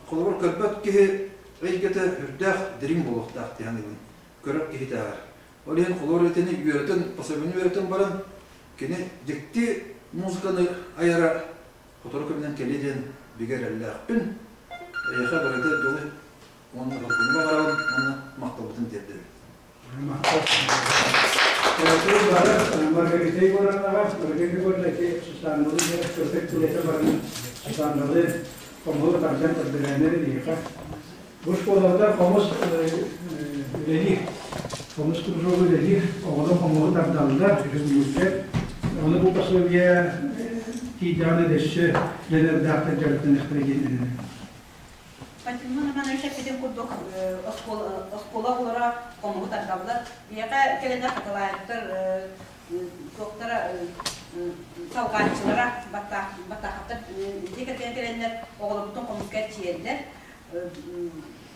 холобур көрбөт киһи эйгэтэ үрдээх дириҥ буолуохтаах дии саныыбын көрөр киһитээҕэр ол иһин холобур итини үөрэтэн пособиены үөрэтэн баран кини дьикти музыканы айара сотору кэминэн кэлиэ диэн бигэ эрэллээхпин эйиэхэ барыта дьолу уонна хоргуну баҕарабын уонна махталбытын тиэрдэбин. Маргарита Егоровнаҕа, Маргарита Егоровна ити Сусанналыы көтөр үлэтэ баран Сусанналыы хомуһу тардан көрдөрөөннөр биһиэхэ. Бу школабытар хомус үлэлиир, хомус кружогу үлэлиир, оҕолор хомуһу тардаллар, үһүҥҥүттэр. Ону бу пособие тиийдэҕинэ өссө дьаныардаахтык дьарыктаныахтара диэн эрэнэбин. Пантелеймон Иванович эппитин курдук, оскуола оҕолоро хомуһу тардаллар. Биһиэхэ кэлэннэр Хатылаевтар туохтара салҕааччылара Баттаахаптар дьиэ кэргэн кэлэннэр оҕолорбутун хомуска эрчийэллэр.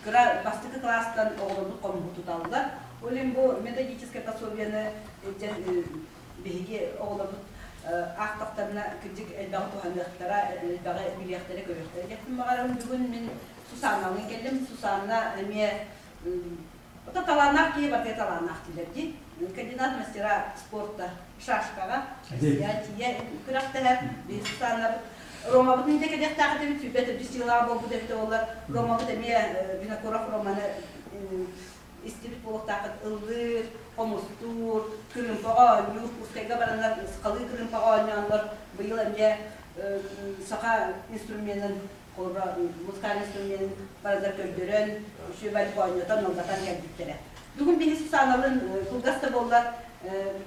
Кыра бастакы кылаастан оҕолорбут хомуһу туталлар. Ол иһин бу методическай пособиены биһиги оҕолорбут аахтахтарына кырдьык элбэҕи туһаныахтара, элбэҕи билиэхтэрэ-көрүөхтэрэ диэхпин баҕарабын. Бүгүн мин Сусанналыын кэллим. Сусанна эмиэ ото талааннаах киһи барыта талааннаах дииллэр дии. Кандидат мастера спорта шашкаҕа тиийэ күрэхтэһэр. Биһи Сусаннабыт Ромабытын илдьэ кэлиэхтээх этибит, сүүрбэ төрдүс сыалаах буолбут эбитэ буоллар. Ромабыт эмиэ Винокуров Романы истибит буолуохтааххыт ыллыыр, хомустуур, кырыымпаҕа оонньуур, Курскайга бараннар сахалыы кырыымпаҕа оонньооннор быйыл эмиэ саха инструменын, холобура музыкальный инструменын бараннар көрдөрөн, үчүгэй оонньотон, ыллатан кэлбиттэрэ. Бүгүн биһи Сусаналын кылгас да буоллар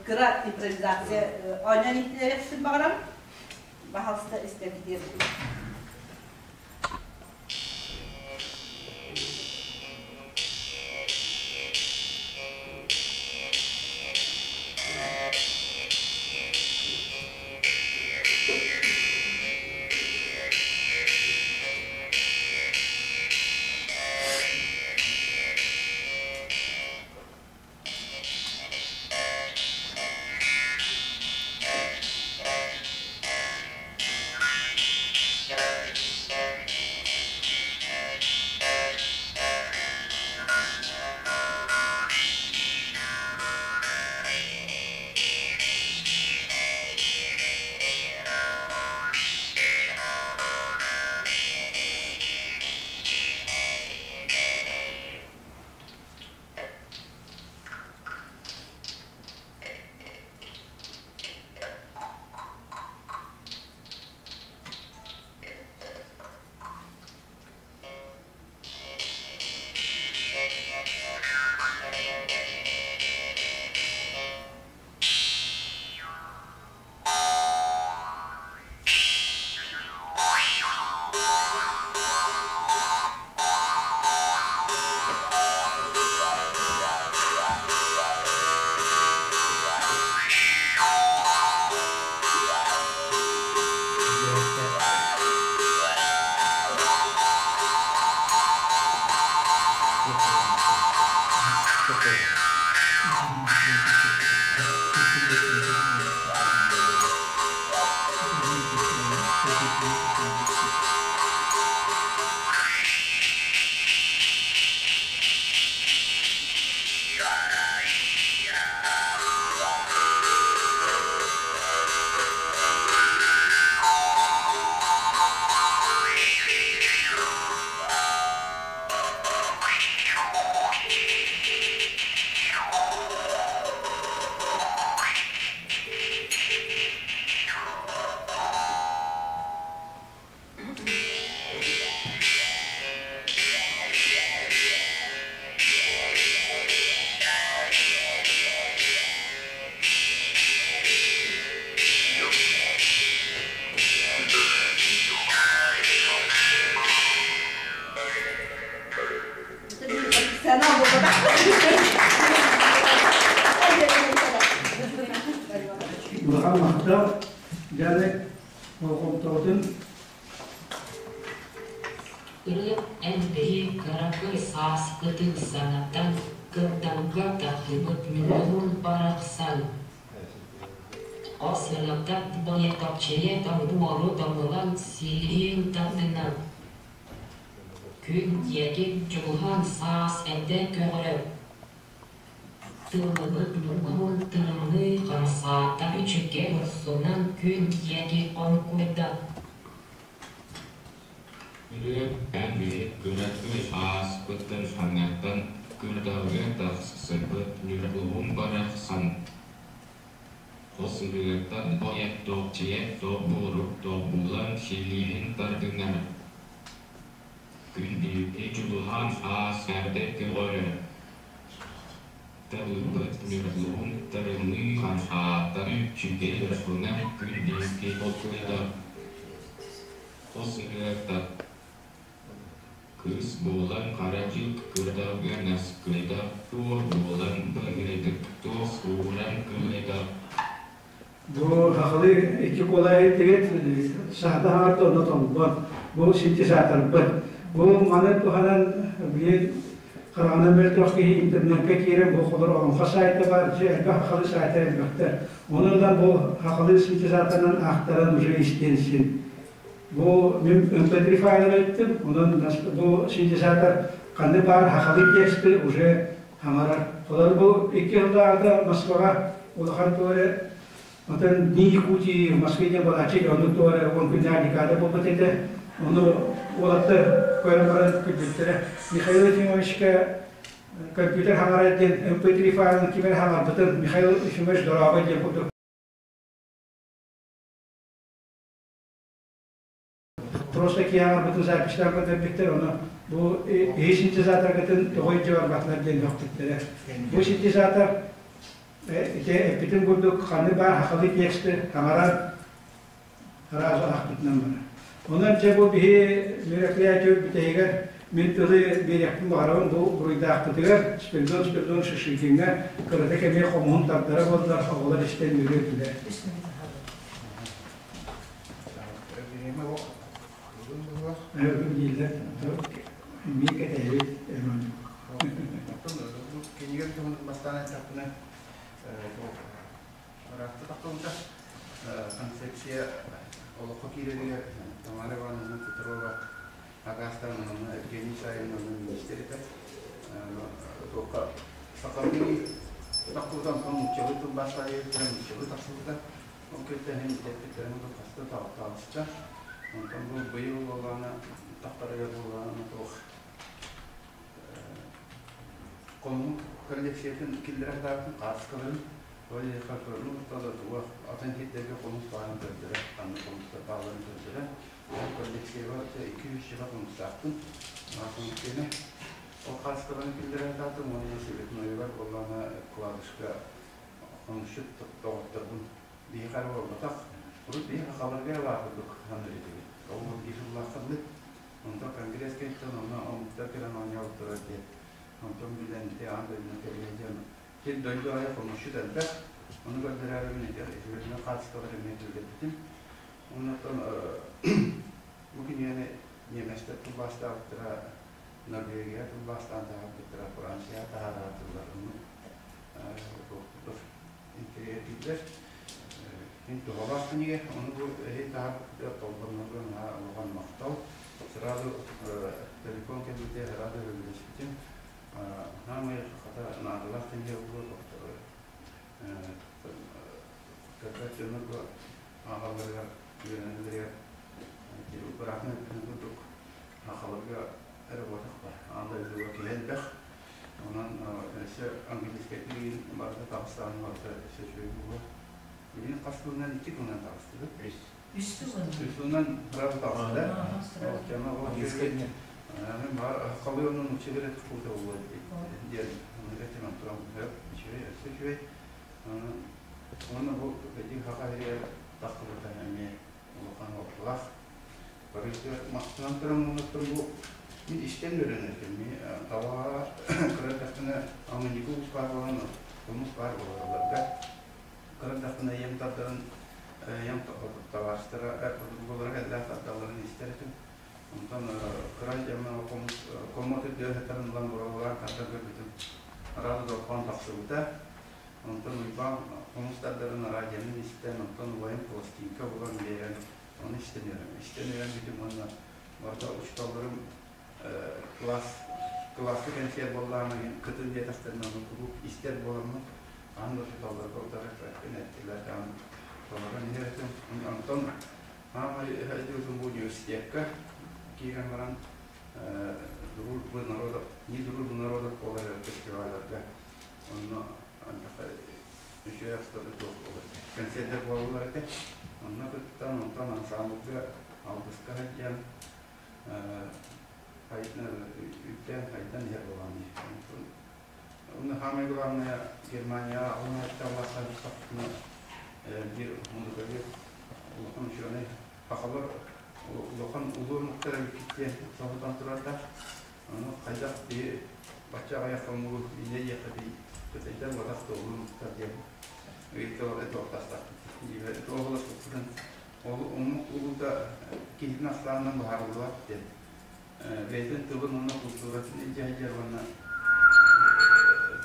кыра импровизация оонньоон иһитиннэриэхпитин баҕарам. Баһалыста истэбитиэр. Улахан махтал дьаны болҕомтоҕутун Ырыа эн биһи кыракый сааскытын санатан, кырдалга тахсыбыт мүнүүр барахсан. Хос ырыата бойотопчуйа тоҥуору тоҥулан силиһин тардынан, күн диэки дьулуһан саас этэ көҕөрөр. Тыллыбыт муҥун тырымныы хамсаата үчүгэй урсунан күн диэки оҥкуйда. Ырыа эн биһи кыракый ааспытын санатан, кырдалга тахсыбыт ньургуһун барахсан. Хос ырыаттан ойоттоохчуйа тобурук тобулан силиһин тардынар. Күн диэки дьулуһан аас эрдэ көҕөрөр. Тылбыт ньургуһун тырымныы хамсаата үчүгэй урсунан күн диэки толкуйда. Хос ырыата Кыыс буолан хара дьыл кырдалга наскыйда, туох буолан быһыытык туох ууран кыайда. Бу сахалыы икки куолай иһиттигит, саата хаҥарда онно тоҥбот. Бу синтезаторбыт. Бу маны туһанан билигин хараҕынан мөлтөх киһи интернеккэ киирэн бу холор олоҥхо сайта баар, дьэ элбэх сахалыы сайта элбэхтэр. Ону ылан бу сахалыы синтезаторынан аахтаран уже истиэн син. Бу мин MP3 файлын эттим, онон бу синтезатор ханнык баар сахалыы тексты уже хаҥарар. Холор бу икки сыллааҕыта Москваҕа улахан туора Отон Дни Якутии в Москве диэн балаччы оннук туора уон күннээх декада буолбут этэ. Ону уолаттар көрөн баран күлбүттэрэ. Михаил Ефимовичка компьютер хаҥарар диэн MP3 файлын ким эрэ хаҥарбытын Михаил Ефимович дорообо диэн курдук Просто киһи записьтаан көрдөрбүттэр, ону бу иһи синтезаторгытын тоҕо илдьэ барбатылар диэн мөхпүттэрэ. Бу синтезатор ити эппитим курдук ханнык баар сахалыы тексты таҥаран сразу аахпытынан барар. Онон дьэ бу биһи мероприятие бүтэһигэр мин тылы биэриэхпин баҕарабын бу буруйдаахпытыгар Спиридон Спиридон Шишигиҥҥа кырата кэмиэ хомуһун тардара буоллар оҕолор истэн үөрүө этилэр. Бүгүн дииллэр, эмиэ кэтэһэбит. Кинигэ туһунан бастаан эттэхпинэ, ыраахта тахсыбыта. Концепция олоххо киирэригэр Тамара Ивановна Петрова акаастаан онно Евгений Савин онно министр этэ. Туохха сахалыы тахсыбыта, онтон нууччалыы тылбаастаайы нууччалыы тахсыбыта. Ол кэлтэһин эппиттэрин хаста таҕыста. Онтон бу быйыл буоллаҕына тахтарыгар буоллаҕына туох хомук коллекциятын киллэрэ сатаабытын хааскаларын ол иһин туох атын сирдэргэ хомус баарын көрдөрө ханнык хомустар баалларын көрдөрө ол коллекцияҕа 200 чыла хомустаахпын хомус ол хааскаларын киллэрэ сатаатым уонна Светлоевар буоллаҕына кладышка Хомусчут доҕотторбун биһиэхэ эрэ буолбатах, урут биһи сахаларга эрэ баар курдук саныыр этибит. Ол биир сыллааххыннык, онтон конгресс кэнниттэн онно омуктар кэлэн оонньообуттара диэн, онтон билэн ити аан дойдуну кэрийэн дьон сир дойду аайы хомусчут элбэх, ону көрдөрөөрүбүн ити үчүгэйинэн хаачыстыбалар эмиэ киллэрбитим. Оннуттан бу кинигэни немецтэр тылбаастаабыттара, Норвегия тылбаастаан таһаарбыттара, Франция таһаараатылар. биллэр. Мин туһалаах кинигэ, ону бу эһи таһаарбыт толбоннорго наһаа улахан махтал. Сразу телефон кэлбитэ, сразу сөбүлэспитим. Наамай хата наадалаах кинигэ буолуо, көрбөт дьоннорго ааҕалларыгар, үөрэнэллэригэр быраатын эппитин курдук сахаларга эрэ буотах ба, аан дойдуга киһи элбэх. Онон өссө английскай билигин барыта таҕыстаҕына барыта өссө үчүгэй буолуо. Билигин хас тылынан икки тылынан таҕыстыбыт. Үс. Үс тылынан. Үс тылынан сразу таҕыста. Английскай. Бар халыы онон учебер этих буолуо диэн этим туран үчүгэй өссө үчүгэй. Уонна бу бэдик хаха иһигэр тахсыбыта эмиэ улахан уопсулаах. Барыга махтанан туран муннуттан бу мин истэн үөрэнэртим. Ми табаҕа кыра эрдэхпинэ Амынньыка уус баар буолан хомус баар буолалларга. Кыра эрдэхпинэ ийэм тардарын ийэм табаарыстара подругалара кэллээх тардалларын истэр этим. Онтон кыра дьэммэ хомус коммот үрдүгэр сытарын ылан боруобалаан тардан көрбүтүм. Араас дорҕоон тахсыбыта. Онтон Уйбаан хомус тардарын радионан истэн, онтон убайым пластинка булан биэрэн, ону истэн үөрэн, истэн үөрэммитим уонна барыта учууталларым класс кылааска кэнсиэр буоллаҕына кытын диэтэхтэринэ ону куруук истэр буоламмын хаһан да учууталларга утары эппэппин эттилэр даҕаны толорон иһэр этим. Онтон саамай өйдүүтүм бу университекка киирэн баран дружбы народов, не дружбы народов буолар фестивалларга Онно үчүгэй астары туох буолар. Кэнсиэрдэр буолаллар этэ. Онно кыттан, онтон ансаамбылга алгыска сылдьан үктээн хайдан иһэр буолан Онно самое главное Германияҕа алын сахпытына биир музыкалист улахан ученый сахалар улахан улуу омуктар эбиккит диэн соһутан турардаах. Ону хайдах биһи бачча аҕыйах хомуур инньэ диэххэ кытайдар батах туолуун диэн ыйытык туохтастахпыт. Туоһуласпыппытын ол омук улуута киһитин ахсаанынан быһаарыллыбат диэн. Бэйэтин тылын уонна култууратын илдьэ сылдьар уонна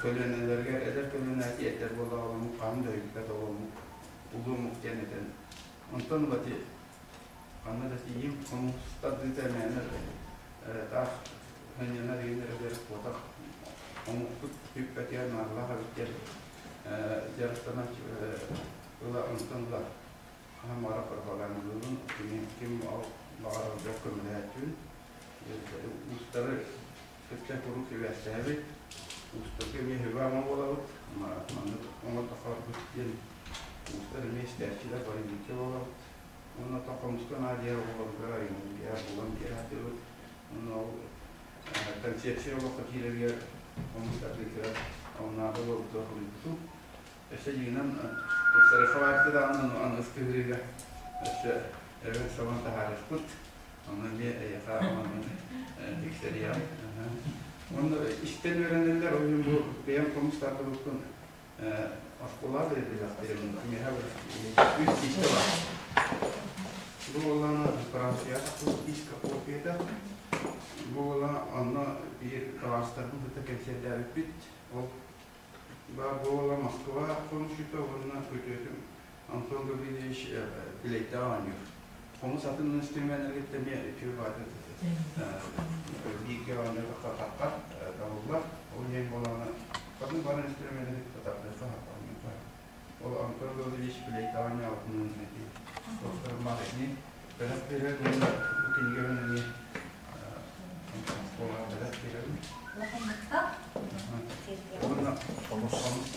көлүөнэлэригэр эдэр көлүөнэ тиэрдэр буоллаҕа омук хаһан да өйбөт ол омук улуу омук диэн этэн. Онтон ыла ханна да тиийим хомус тардыыта мээнэ таах сынньанар иһин эрэ куотах омукпут бүппэтигэр наадалаах эбит диэн дьарыктанан ыла онтон ыла хаһан баҕарар пропагандалыыбын кини ким ол баҕарар көмөлөһөөччүбүн уустары кытта куруук сибээстэһэбит уустарга эмиэ сүбэ-ама буолабыт маннык оҥордоххо ордук диэн уустар эмиэ истээччилэр бары бииргэ буолабыт Уонна оттон хомуска наадыйар оҕолорго айымньыга булан биэрээхтиибит. Уонна ол концепция олоххо киирэригэр хомус тардыытыгар оннооҕу буолбута хоруйбутум. Өссө дьиҥинэн тупсарыахха баарты даҕаны ону аныгыс кыһырыыга өссө эбэн сабан таһаарыахпыт. Онно эмиэ эйиэхэ онон тиксэриэҕим. Уонна истэн үөрэнэллэр, ол иһин бу бэйэм хомус тардыбыппын Оскуола бэйдэлэхтэрин миэхэ үс диискэ баар. Бу буоллаҕына Франция диискэ копията. Бу буоллаҕына онно биир табаарыстарбын кытта кэнсиэрдээбиппит. Ол баар буолла Москва хомусчута уонна күтүөтүм Антон Гаврильевич Билэйдээх оонньуур. Хомус атын инструменнарга эмиэ үчүгэй баҕайытык бииргэ оонньоотоххо таххар табыллар. Ол иһин буоллаҕына ханнык бары инструмены кытта тардыахха оонньуохха. Ол Антон Гаврильевич Билэйдээх оонньообутунан ити туохтарымаах итини бэлэх биэрэр уонна бу кинигэбин эмиэ оскуолаҕа бэлэх биэрэбин. Уонна хомус хомус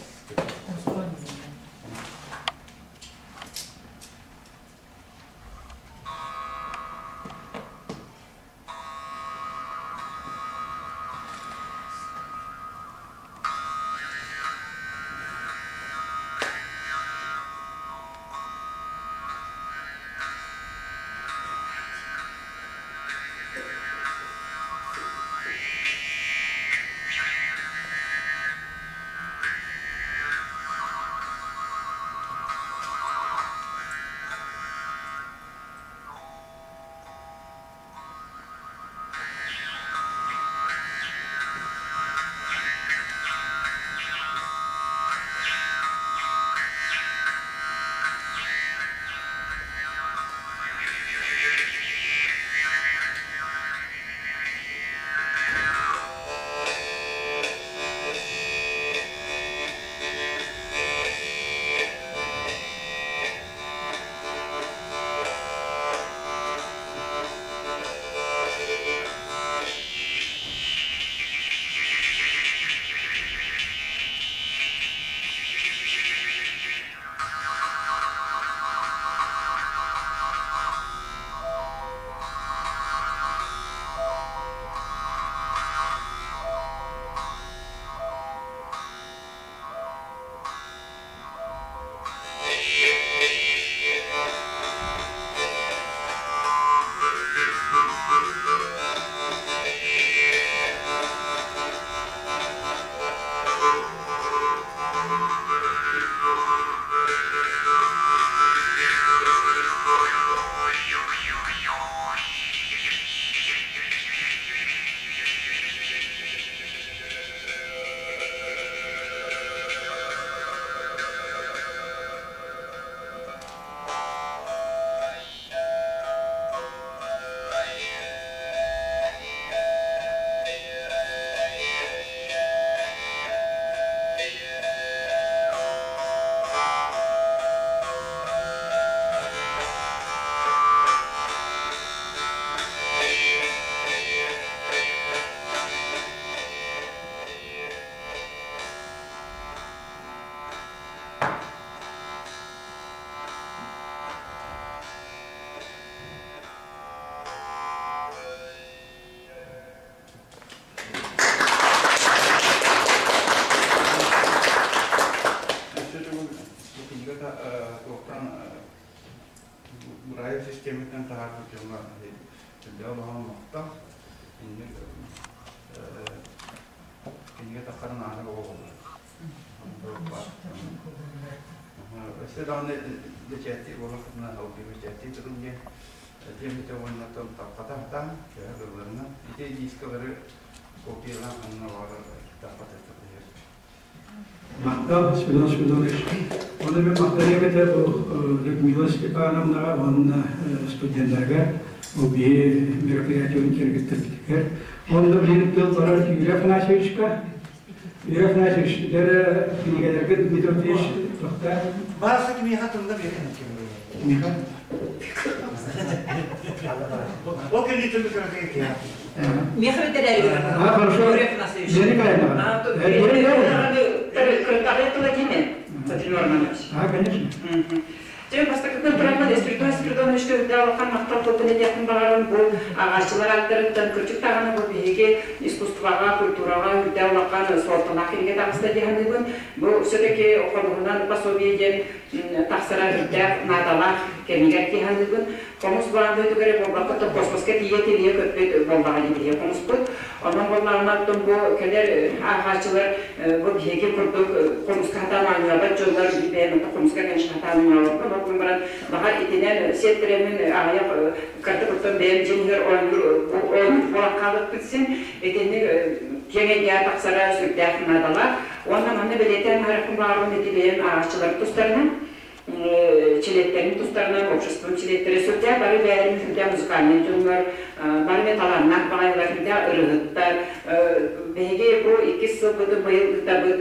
таһаарбыт дьоҥҥо сүрдээх улахан махтал. Инник кинигэ таххарын ааны оҕолор. Өссө даҕаны бэчээттии буоллахпытына салгыы бэчээттии турун диэн этиэм этэ уонна таппата сатаан төһө кыалларынан ити дискалары копиялаан ханна баҕарар таппата сатыыр. Махтал, Спиридон Спиридонович. Оны мен махталыам этэ бу Людмила Степановнаҕа уонна студеннарга бу биһи мероприятиебын кэргэттэрбитигэр. Онно билигин тыл барар Юрий Афанасьевичка. Юрий Афанасьевич, дэрэ кинигэлэргит Дмитрий Андреевич тохтаа. Бааса кимиэхэ тылла биэрэн Миха. Ол кэлии тылы көрөтүгэр Миэхэ бэдэрээри А, хорошо. Лена Николаевна. А, конечно. Дьэ, бастакытынан тураммын Спиридон Спиридоновичка үрдээх улахан махтал тылбын этиэхпин баҕарабын. Бу ааҕааччылар ааттарыттан кырдьык даҕаны бу биһиги искусствоҕа, культураҕа үрдээх улахан суолталаах кинигэ таҕыста дии саныыбын. Бу все-таки хомуһунан пособие диэн тахсара үрдээх наадалаах кэмигэр дии саныыбын. Хомус баан дойдуга эрэ буолбакка, то космоска тиийэ-тиийэ көппүт буоллаҕа дии биһиги хомуспут. Онон буоллаҕына, оттон бу кэлэр ааҕааччылар бу биһиги курдук хомуска хатаан оонньообот дьоннор бэйэм оттон хомуска конечно хатаан оонньообоппун, ол гынан баран баҕар итинэн сиэттэрэммин аҕыйах кырдык оттон бэйэм дьиэм иһигэр оонньуур оонньуур буолан хаалыахпыт син итинник киэҥ эйгэҕэ тахсара сүрдээх наадалаах. Уонна манна бэлиэтээн аһарыахпын баҕарабын ити бэйэм ааҕааччылар тустарынан чилиэттэрин тустарынан обществом чилиэттэрэ сүрдээх бары бэйэлэрин сүрдээх музыкальнай дьоннор, бары эмэ талааннаах баҕайылар, сүрдээх ырыһыттар. Биһиги бу иккис сылбытын быйыл ыытабыт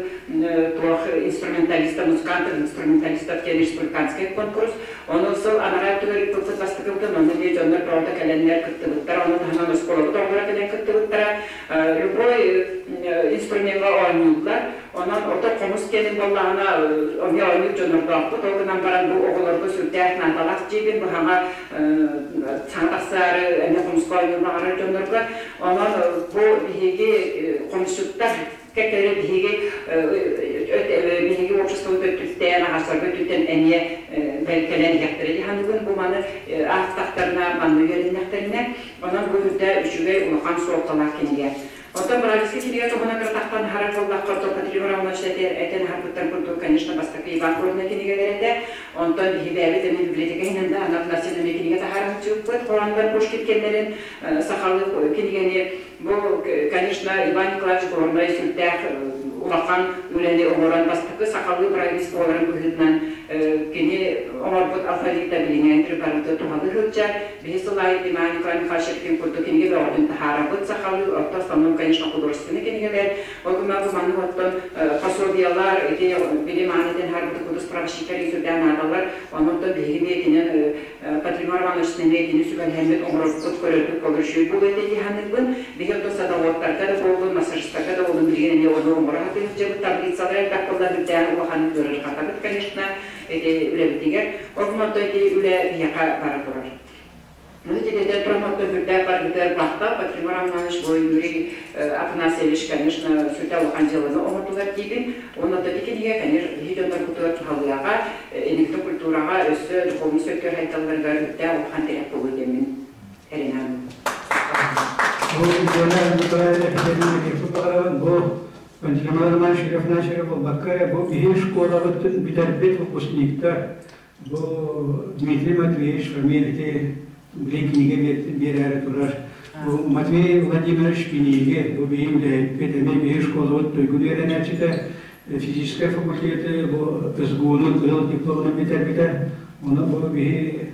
туох инструменталиста, музыкантов, инструменталистов диэн республиканский конкурс. Ону сыл анараа өттүгэр ыыппыппыт бастакыбытын, онно эмиэ дьоннор бөҕөтө кэлэннэр кыттыбыттара, ону таһынан оскуолабыт оҕолоро кэлэн кыттыбыттара. Любой инструмеҥҥа оонньууллар. Онон ото хомус кэлин буоллаҕына, эмиэ оонньуур дьоннордоохпут. Ол гынан баран бу оҕолорго сүрдээх наадалаах дьиэбин быһаҕа саҥа тахсаары эмиэ хомуска оонньуур баҕарар дьоннорго. Онон бу биһиги хомусчуттар кэккэлэри биһиги биһиги обществобыт өттүттэн, аҕасарга өттүттэн эмиэ кэлэн иһэхтэрэ дии саныыбын. Бу маны аахтахтарына, манна үөрэннэхтэринэ. Онон бу үрдэ үчүгэй улахан суолталаах кинигэ. Оттон Бравицкий кинигэ туһунан кыратахтан аһарар буоллахха, оттон Патрий Романович этэн аһарбыттан курдук, конечно, бастакы Иван Горнай кинигэлэрэ этэ. Онтон биһи бэйэбит эмиэ библиотека иһинэн да анал национальнай кинигэ таһааран сылдьыбыппыт. Хоһооннор Пушкин кэмнэрин сахалыы кинигэни бу, конечно, Иван Николаевич Горнай сүрдээх улахан үлэни оҥорон бастакы сахалыы правист буоларын быһыытынан кини оҥорбут алфавита билиҥҥэ барыта туһалыы сылдьар. Биһи сыл аайы Иван Николай Михайлович курдук кинигэ бөҕөтүн таһаарабыт сахалыы, оттон основном, конечно, художественный кинигэлэр. Ол гынан бу маннык оттон пособиелар, ити билим аан этэн аһарбыт курдук справочниктар сүрдээх наадалар. Онон биһиги миэтинэн Патримар Иванович миэтини сүбэлэһэммит оҥорорбут, көрөрбүт болор үчүгэй буолуо этэ дии саныыбын. Биһи оттон садоводтарга да буоллун, массажистарга да буоллун билигин эмиэ ону оҥоро сатыы сылдьабыт. Таблицалар элбэх буолла үрдээн улаханнык ыарырҕатабыт, конечно, ити үлэбитигэр. Ол онтон ити үлэ биһиэхэ бара турар. Ну, итинтэн туран оттон үрдээх барбытыгар махтал, Патримар Романович, бу Юрий Афанасьевич, конечно, сүрдээх улахан дьыаланы оҥордулар диибин. Уонна ити кинигэ, конечно, биһи дьоннорбутугар туһалыаҕа, инникитин культураҕа өссө духовный өттүгэр сайдалларыгар үрдээх улахан тирэх буолуо диэммин эрэнэбин. Бу Ивана Николаевна Петерина бу Пантелеймон Романович Афанасьевич буолбакка эрэ, бу биһи школабытын бүтэрбит выпускниктар, бу Дмитрий Матвеевич Фомин ити билин кинигэ биэрээри турар. Бу Матвей Владимирович кинигэ, бу биһи үлэһиппит, эмиэ биһи школабыт туйгун үөрэнээччитэ, физическэй факультеты бу СГУ-ну кыһыл дипломунан бүтэрбитэ. Ону бу биһи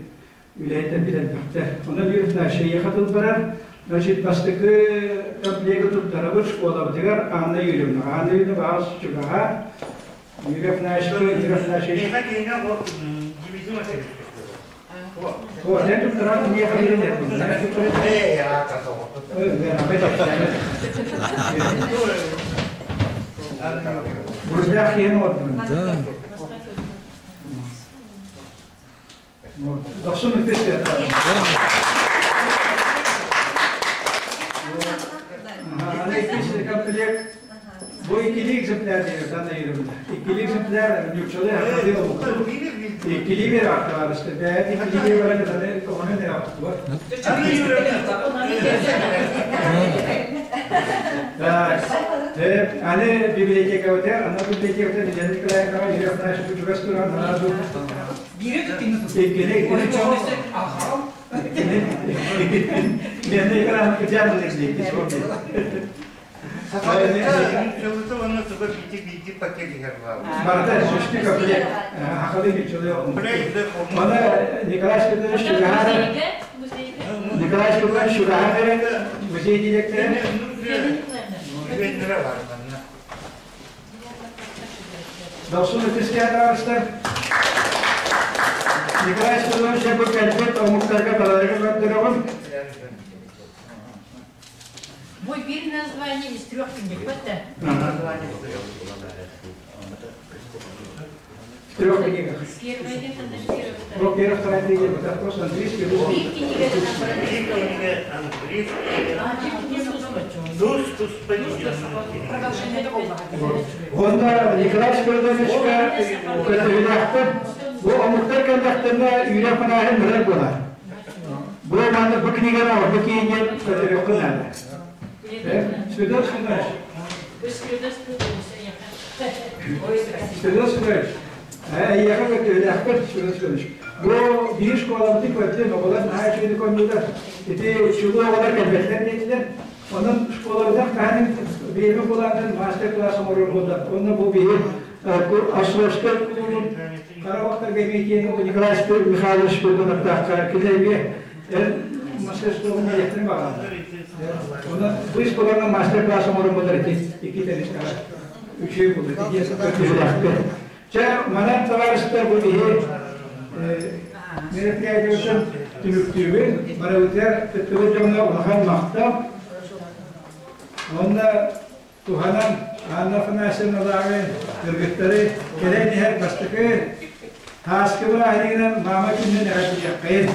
үлэһиттэр билэрбэхтэр. Онон биир эйиэхэ тыл барар. Значит, бастакы комплегы туттарабыт школабытыгар Анна Юрьевна. Анна Юрьевна баҕас чугаһа. Юрий Афанасьевич, Юрий Афанасьевич. Миэхэ кинигэ бу дивизион О, sen туттаран миэхэ биэрэн Ээ, аата Бурдах иэн отмын. Дохсун үппүт Аны иккис комплект. Бу иккилии экземпляр диэн Жанна Юрьевна. Иккилии экземпляр нууччалыы хахалыы омуктуу. Иккилии бер аттабарысты. Бэйэт иккилии баран ытаны оҕонон эрэ аттыбар. Аны библиотекабыта, аны библиотеката Лена Николаевнаҕа Юрий Афанасьевич чугас туран нараду. Иккили Лена Николаевна кытян Сахалыта уонна туга биити-биити пакет иһэр Барыта сүстүк комплект. Хахалы ничего. Мана Николай Спиридонович Шугахан Николай Спиридонович Шугахан музей директора. Дохсун ытыская товарищтар. Николай Спиридонович бу кэлбит омуктарга таларыгар көрдөрөҕүн. Мой бир название из трех книг. Вот Название из трех. В трех книгах. Первая лето, значит, первая, вторая. Вот первая, вторая, третья, вот так просто английский, русский. Книга Онда Николай Спиридоновичка көтөһүлээхтэр бу омуктар кэллэхтэринэ үүрэх манааһын мырар буолар. Бу манна бу кинигэни ордук киинньэн көтөрүөххүн наада. Спиридон Спиридонович. Спиридон Спиридонович, эйиэхэ көтөһүлээхпит Спиридон Спиридонович. Бу биир школабытын көрдүм, оҕолор наһаа үчүгэйдик оонньуулар. Ити чулуу оҕолор кэлбэтилэр диэтилэр. Онон школабытын хаһан биһиги булаатын мастер-класс оҥорор буолла. Онно бу биһи Острожскай кулуубун Карабахтарга эмиэ Николай Михайлович Спиридоновтаахха кини эмиэ мастерствоҕун диэхтэрин баҕалар. Онон бу школаҕа мастер-класс оҥорон буолар ити икки теннистэҕэ үчүгэй буолар. Чэ, манан табаарыстар бу биһи мероприятиебытын түмүктүүбүн. Барыбытыгар кыттыбыт дьоҥҥо улахан махтал. Уонна туһанан Анна Афанасьевналааҕы кыргыттары кэлэн иһэр бастакы тааскы бырааһынньыгынан маама күнүнэн эҕэрдэлиэххэйин.